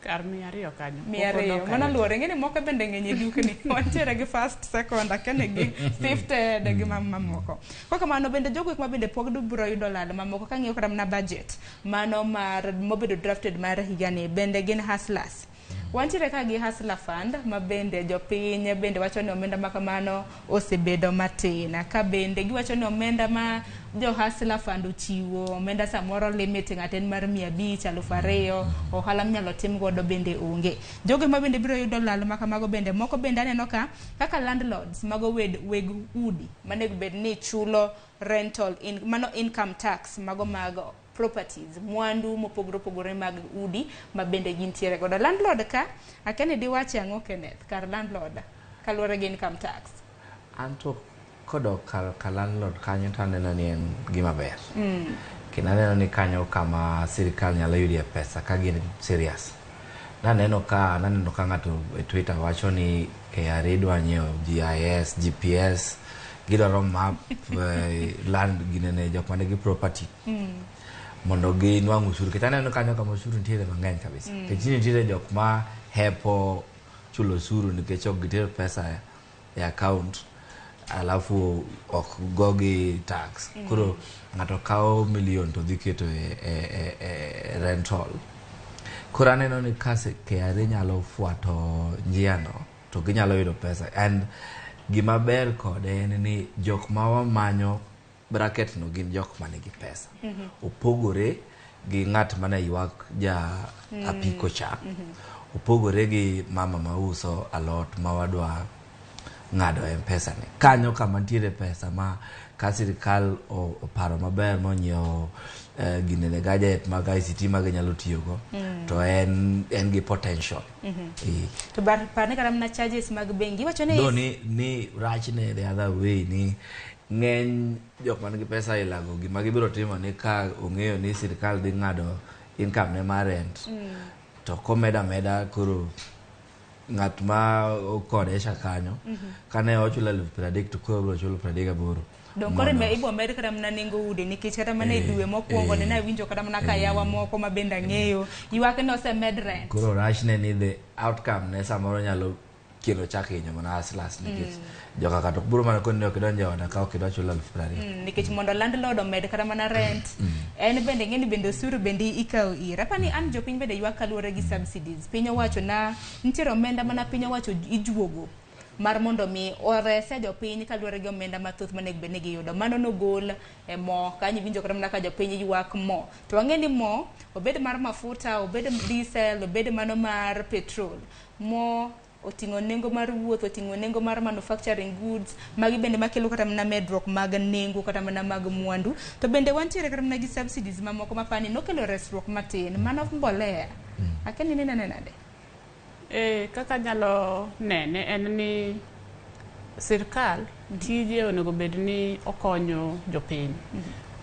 Kar 200 kanyo. 200. Mano luwore ing'e ni moko bende ng'eny e dukni. Wantiere gi first, second, akia ni gi sifted gi mamoko. Kok kamano bende jogo eko ma bende pok biro yudo lal mamoko kang'iyo kata mana budget mano mar mobedo drafted mar higani bende gin hustlers. Wantiere ka gi Hustler Fund ma bende jopiny bende wacho ni omenda ma kamano osebedo matin. Ka bende giwacho ni omenda ma jo Hustler Fund ochiwo, omenda samoro limit ng'ato en mar 500, 2000, ohala minyalo tim godo bende onge. Jogo ma bende biro yudo lal ma kamago bende moko bende aneno ka kaka landlords mago weg udi manego bed ni chulo rental in, mano income tax mago mag properties, mwandu mopogore opogore mag udi ma bende gintiere godo. Landlord ka, akia ni diwache ang'o Kenneth, kar landlord kaluwore gi income tax. Anto kodok kar ka landlord kanyo to aneno ni en gima ber. Kendo aneno ni kanyo kama sirikal nyalo yudie pesa ka gin serious. Naneno ka ng'ato e Twitter wacho ni KRA dwa nyiewo GIS, GPS, gidwaro map land ginene jok manigi property. Mondo ginwang' osuru. Nikech aneno kanyo kama osuru nitiere mang'eny kabisa. Nikech nitiere jok ma hepo chulo osuru nikech ok giter pesa e account alafu ok gogi tax. Koro ng'ato kawo million to dhi keto e rental. Koro aneno ni ka KRA nyalo fuato njia no to ginyalo yudo pesa. And gima ber kode en ni jok ma wamanyo bracket no gin jok manigi pesa. Opogore gi ng'at mane ywak ja apiko cha. Opogore gi mama mauso alot ma wadwa ng'ado M-Pesa ni. Kanyo kama nitiere pesa ma ka sirikal oparo maber monyiewo ginene gadget mag ICT ma ginyalo tiyogo to en gi potential. To par ni kata mana charges mag bengi iwacho ni No, ni rachne the other way ni ng'eny jok man gi pesa ilago gima gibiro timo ni ka ong'eyo ni sirikal dhi ng'ado income ne mar rent to komeda meda koro ng'at ma okodesha kanyo kane ochulo 30,000 to koro obiro chulo 38. Dong koro ibo med kata mana nengo udi nikech kata mana e dwe mokwongo ne nawinjo kata mana ka yawa moko ma bende ang'eyo ywak ni osemed rent. Koro rachne ni the outcome ne samoro nyalo kelo chak hinyo mana hustlers nikech joka kata ok biro mana koni ni ok idonjo e oda ka ok idwa chulo 20,000. Nikech mondo landlord omed kata mana rent en bende ng'eni bende osuru bende ikawo ire. Apani an jopiny bende ywak kaluwore gi subsidies. Piny owacho na nitiere omenda mana piny owacho ijuogo mar mondo mi orese jopiny kaluwore gi omenda mathoth manego bed ni giyudo. Mano nogol e mo kanyo iwinjo kata mana ka jopiny ywak mo. To wang'e ni mo obed mar mafuta, obed diesel, obed mano mar petrol. Mo oting'o nengo mar wuoth, oting'o nengo mar manufacturing goods, magi bende makelo kata mana medruok mag nengo kata mana mag mwandu. To bende wantiere kata mana gi subsidies mamoko mapani nokelo resruok matin, mano mbolea. Akia ni inene nade? Kaka nyalo nene en ni sirkal tije onego bed ni okonyo jopiny.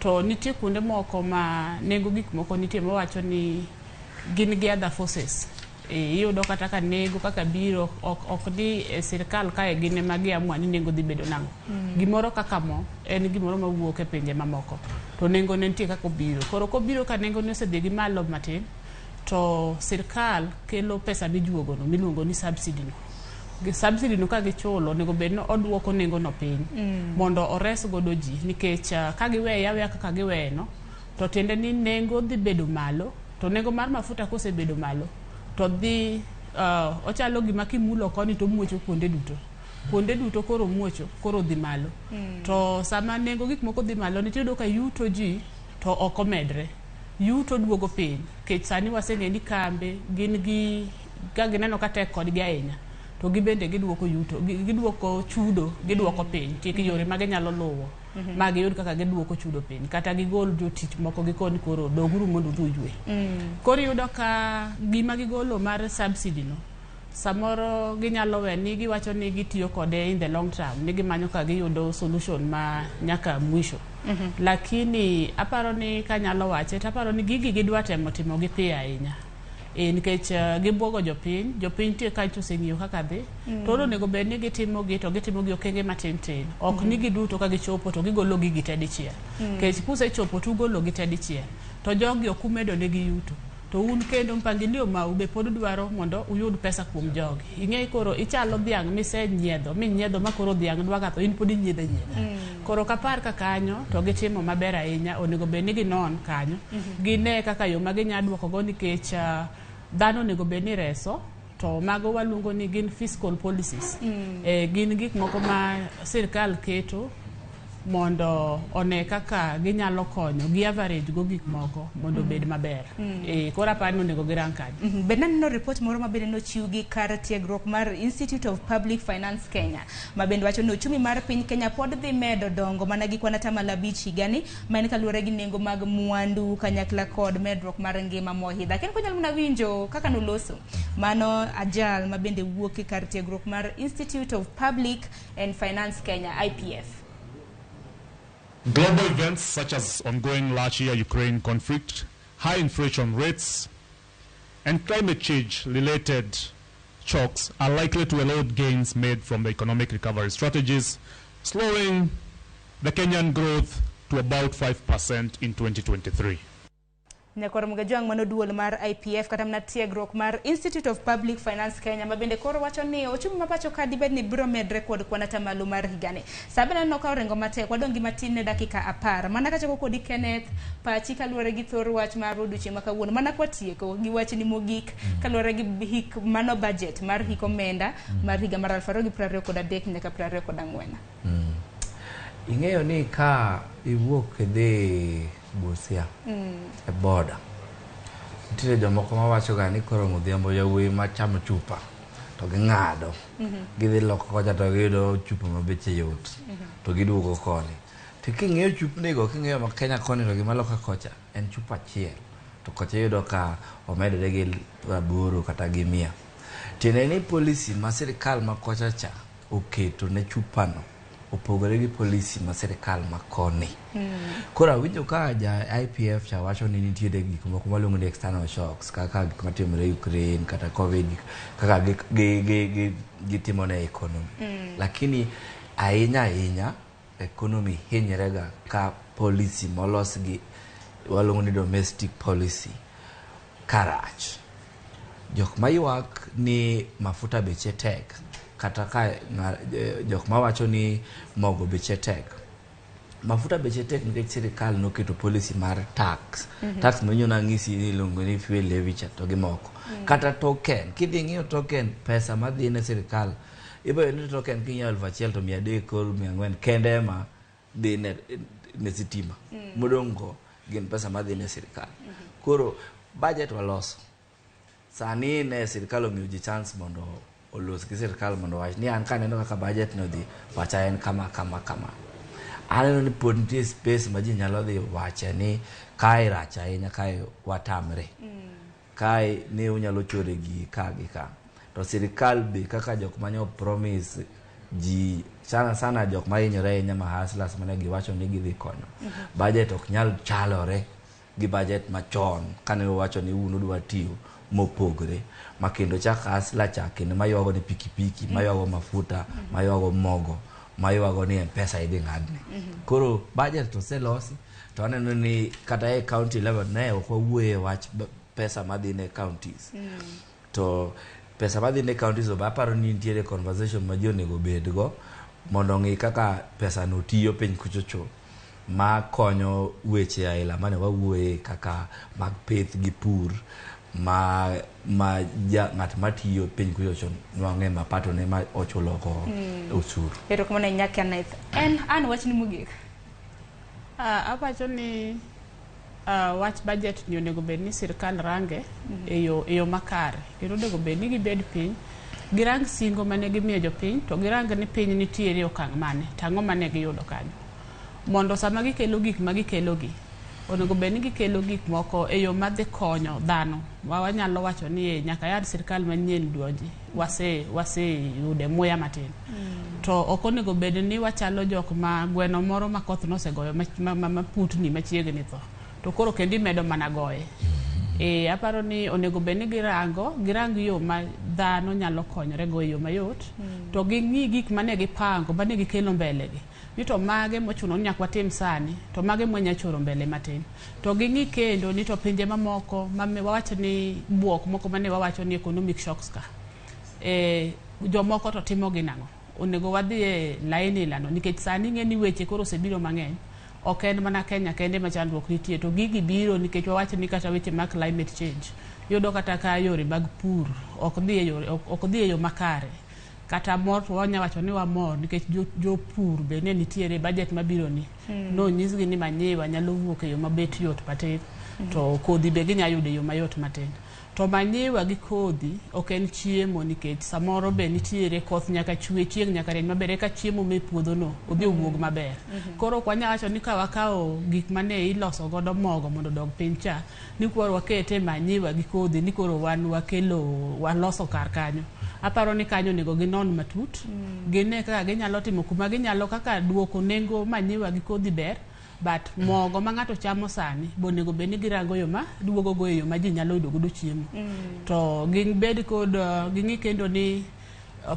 To nitie kuonde moko ma nengo gik moko nitie mawacho ni gin gi other forces. Iyudo kata ka nengo kaka biro ok ni e sirkal kae gin ema giamua ni nengo dhi bedo nang'o. Gimoro kaka mo en gimoro mawuok e pinje mamoko to nengo ne nitie kaka obiro. Koro kobiro ka nengo ne osedhi gi malo matin to sirkal kelo pesa mijuogo no miluongo ni subsidy no. Gi subsidy no ka gichulo onego bed ni oduoko nengo no piny mondo ores godo ji nikech ka giweye aweya kaka giweye no To tiende ni nengo dhi bedo malo, to nengo mar mafuta kosebedo malo to dhi ochalo gima kimulo koni to omuocho kuonde duto. Kuonde duto koro muocho, koro dhi malo. To sama nengo gik moko dhi malo, nitie yudo ka yuto ji to ok omedre. Yuto duogo piny, nikech sani waseng'eyo ni kambe gin gi ka gineno ka tek kodgi ahinya to gibende giduoko yuto, giduoko chudo, giduoko piny. Nitie yore ma ginyalo luwo ma giyud kaka giduoko chudo piny, kata gigol jotich moko gikoni koro doguru mondo udhi uywe. Koro iyudo ka gima gigolo mar subsidy no, samoro ginyalo we ni giwacho ni gitiyo kode in the long term, ni gimanyo ka giyudo solution ma nyaka mwisho. Lakini aparo ni kanyalo wache to aparo ni gigi gidwa temo timo gi piyo ahinya. Nikech gibuogo jopiny, jopiny tie kacho oseng'iyo kaka dhi. To onego bed ni gitimo gi to gitimo gi okenge matin tin. Ok ni giduto ka gichopo to gigolo gigi te dichiel. Nikech kusechopo to ugolo gi te dichiel, to jogi ok umedo negi yuto. To un kendo mpangilio mau be pod dwaro mondo uyud pesa kuom jogi. Ing'e koro ichalo dhiang' misenyiedho, minyiedho ma koro dhiang' dwa ga tho, in pod inyiedho anyiedha. Koro kapar ka kanyo to gitimo maber ahinya, onego bed ni ginon kanyo. Gine kaka yo ma ginya duoko go nikech dhano onego bed ni reso, to mago waluongo ni gin fiscal policies. Gin gik moko ma sirkal keto mondo one kaka ginyalo konyo gi average go gik moko mondo obed maber. Koro aparo ni onego girang kanyo. Be naneno report moro ma bende nochiw gi kar tiegruok mar Institute of Public Finance Kenya, ma bende wacho ni ochumi mar piny Kenya pod dhi medo dongo mana gi kwan 5% higani, ma en kaluwore gi nengo mag mwandu kanyakla kod medruok mar ngima moidho. Akia ni konyalo mana winjo kaka noloso. Mano ajal ma bende wuok e kar tiegruok mar Institute of Public and Finance Kenya, IPF. Global events such as ongoing Russia-Ukraine conflict, high inflation rates, and climate change-related shocks are likely to erode gains made from the economic recovery strategies, slowing the Kenyan growth to about 5% in 2023. Nyakwar Mugajwang' mano duol mar IPF kata mana tiegruok mar Institute of Public Finance Kenya ma bende koro wacho ni ochumi ma pacho ka dibed ni biro medre kod kwan atamalo mar higani. Sa bende aneno ka oringo matek, wadong' gi matin ne dakika 10. Mana kachako kodi Kenneth, pachi kaluwore gi thor wach mar odiochieng' ma kawuono. Mana kwatieko gi wachni mogik kaluwore gi hik mano budget mar hik omenda mar higa mar 2023 nyaka 2024. Ing'eyo ni ka iwuok idhi Busia e boda, nitiere jomoko mawacho ga ni koro odhiambo yawuoyi machamo chupa to ging'ado, gidhi loka kocha to giyudo chupa ma beche yot, to giduogo koni. To king'iyo chupnigo, king'iyo ma Kenya koni to gima loka kocha en chupa achiel, to kocha iyudo ka omedore gi 80 kata gi 100. Tiende ni policy ma sirikal ma kocha cha oketo ne chupano opogore gi policy ma sirikal ma koni. Koro awinjo ka ja IPF cha wacho ni nitiere gik moko maluongo ni external shocks kaka gik matimore Ukraine kata Covid, kaka gitimo ne economy. Lakini ahinya ahinya economy hinyre ga ka policy molos gi waluongo ni domestic policy karach. Jok maywak ni mafuta beche tek, kata ka jok mawacho ni mogo beche tek. Mafuta beche tek nikech sirikal noketo policy mar tax. Tax minyo nang'isi ni iluongo ni fuel levy cha to gi moko. Kata token, kidhi ng'iyo token pesa madhi ne sirikal, ibo yudo ni token kinyiewo 1000 to 300 kod 400 kende ema dhi ne sitima. Modong' go gin pesa madhi ne sirikal. Koro budget waloso. Sani ne sirikal omiyo ji chance mondo olos gi sirikal mondo owach ni an kaneno kaka budget no dhi, pacha en kama kama kama. Aneno ni pod nitie space ma ji nyalo dhi wache ni kae rach ahinya, kae watamre. Kae ne unyalo chore gi ka gi ka. To sirikal be kaka jok manyo promise ji sana sana jok mahinyore ahinya ma hustlers mane giwacho ni gidhi konyo. Budget ok nyal chalore gi budget machon kane uwacho ni un udwa tiyo mopogre ma kendo chak hustler cha kendo maywago ni pikipiki, maywago mafuta, maywago mogo, maywago ni M-Pesa idhi ng'adne. Koro budget to oselosi to aneno ni kata e county level ne ok wawuoye wach pesa madhi ne counties. To pesa madhi ne counties be aparo ni nitiere conversation ma ji onego bedgo mondo ong'i kaka pesa no tiyo piny kuchocho. Ma konyo weche aila mane wawuoye kaka mag pith gi pur ma ng'at matiyo piny kucho nwang'e mapato ne ma ochulo go osuru. Erokamano ahinya Kenneth. En an wachni mogik. Awacho ni wach budget ni onego bed ni sirkal range e yo makare. Kendo onego bed ni gibed piny, girang singo mane gimiyo jopiny, to girang ni piny nitiere e okang' mane, to ang'o mane giyudo kanyo. Mondo sama gikelo gik ma gikelogi, onego bed ni gikelo gik moko e yo madhi konyo dhano. Wanyalo wacho ni nyaka yad sirkal manyien donji, waseyude muya matin. To ok onego bed ni wachalo jok ma gweno moro ma koth nosegoyo ma putni machiegni tho. To koro kendo imedo mana goye. Aparo ni onego bed ni girang yo ma dhano nyalo konyore go e yo mayot, to ging'i gik mane gipango, mane gikelo mbele gi. Ni to mage mochuno ni nyaka watim sani, to mage mwanya choro mbele matin. To ging'i kendo ni to pinje mamoko ma wawach ni buok moko mane wawacho ni economic shocks ka. Jomoko to timo gi nang'o? Onego wadhi e laini lano nikech sani ing'e ni weche koro osebiro mang'eny. Ok en mana Kenya kende ma chandruok nitie, to gigi biro nikech wawach ni kata weche mag climate change. Iyudo kata ka yore mag pur ok dhi e yo makare. Kata mor to wanya wacho ni wamor nikech jopur be ne nitiere budget mabiro ni. Nonyisgi ni manyiwa nyalo wuok e yo mabet yot matin, to kodhi be ginya yudo e yo mayot matin. To manyiwa gi kodhi ok en chiemo nikech samoro be nitiere koth nyaka chwe, chieng' nyaka rieny maber eka chiemo me puodho no odhi owuog maber. Koro ok wanyal wacho ni ka wakawo gik mane iloso godo mogo mondo odog piny cha, ni koro wakete manyiwa gi kodhi ni koro wan wakelo waloso kar kanyo. Aparo ni kanyo onego ginon matut, gine kaka ginyalo timo kuma ginyalo kaka duoko nengo manyiwa gi kodhi ber, but mogo ma ng'ato chamo sani be onego bed ni girango yo ma duogo go e yo ma ji nyalo yudo godo chiemo. To gibed kod ging'i kendo ni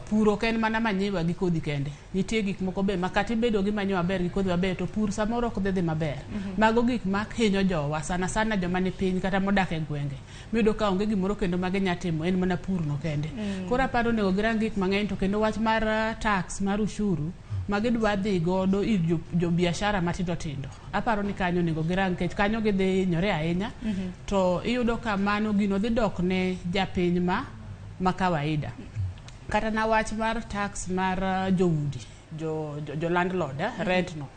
pur ok en mana manyiwa gi kodhi kende. Nitie gik moko be ma kata ibedo gi manyiwa maber gi kodhi maber to pur samoro ok dhi maber. Mago gik ma hinyo jowa sana sana joma ni piny kata modak e gwenge. Miyudo ka onge gimoro kendo ma ginya timo en mana pur no kende. Koro aparo onego girang gik mang'eny to kendo wach mar tax mar ushuru ma gidwa dhi godo ir jo biashara matindo tindo. Aparo ni kanyo onego girang nikech kanyo gidhi hinyore ahinya. To iyudo ka mano gino dhi dok ne japiny ma kawaida. Kata na wach mar tax mar joudi, jo landlord, rent no.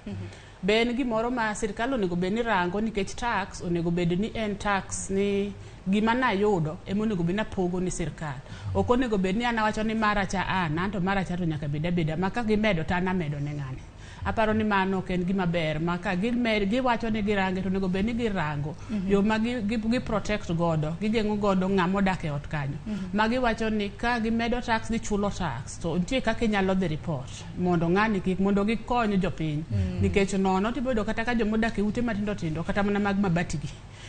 Be en gimoro ma sirkal onego bed ni rango nikech tax onego bed ni en tax ni gima nayudo ema onego bed ni apogo ni sirkal. Ok onego bed ni an awacho ni mara cha an to mara cha to nyaka bed abeda ma ka gimedo to an amedo ne ng'ani. Aparo ni mano ok en gima ber ma ka giwacho ni girange to onego bed ni girango yo ma gi protect godo, gigeng'o godo ng'ama odak e ot kanyo. Ma giwacho ni ka gimedo tax ni chulo tax to nitie kaka inyalo dhi report mondo ng'ani kik mondo gikony jopiny. Nikech nono tiboyudo kata ka jomodak e ute matindo tindo kata mana mag mabati gi.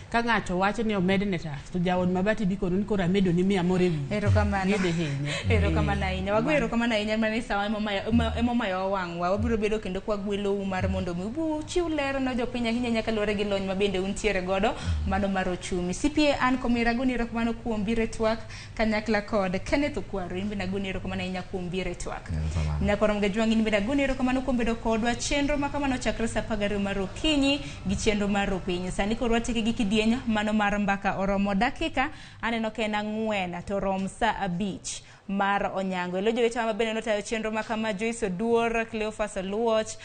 Ka ng'ato wacho ni omedne tax to jaod mabati bi kono ni koro amedo ni 100 moro e wiye. Erokamano. Gidhi hinye. Erokamano ahinya. Wago erokamano ahinya mana sawa emomayo wang'wa. Wabiro bedo kendo kwa gwelou mar mondo mi uchiw ler ne jopiny ahinya nyaka luwore gi lony ma bende untiere godo mano mar ochumi. CPA Ann Komira agoni erokamano kuom biro e twak kanyakla kod Kenneth Okwaro. In bende agoni erokamano ahinya kuom biro e twak. Nyakorom Gajwang' in bende agoni erokamano kuom bedo kodwa. Chenro ma kamano chakre saa 12 mar okinyi gi chenro mar opiny. Sani koro watieke gi kidieny mano mar mbaka oromo dakika aneno ka en 4 to rom saa 5 mar onyango. Elo jowetewa mabende notayo chenro ma kama Joyce Oduor, Cleophas Oluoch,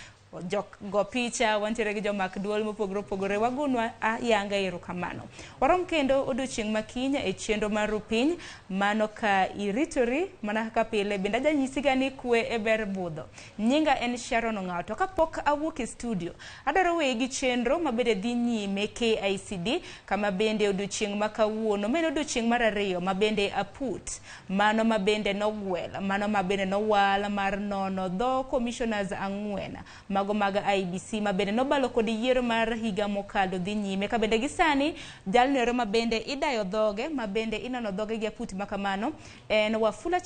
jok go picha, wantiere gi jomak duol mopogore opogore. Wagonwa ayanga erokamano. Warom kendo odiochieng' ma kiny e chenro mar Rupiny, mano ka iritori mana kaka pile. Bende ajanyisiga ni kwe e ber budho. Nyinga en Sharon Ong'awo. To kapok awuok e studio, adwaro weyi gi chenro mabende dhi nyime KICD, kama bende odiochieng' ma kawuono, ma en odiochieng' mar 2 ma bende aput, mano ma bende nogwel, mano ma bende nowal mar nono dho commissioners 4 mago mag IEBC ma bende nobalo kod yiero mar higa mokalo dhi nyime. Ka bende gi sani jalno ero ma bende idayo dhoge, ma bende inono dhoge gi aput makamano en Wafula.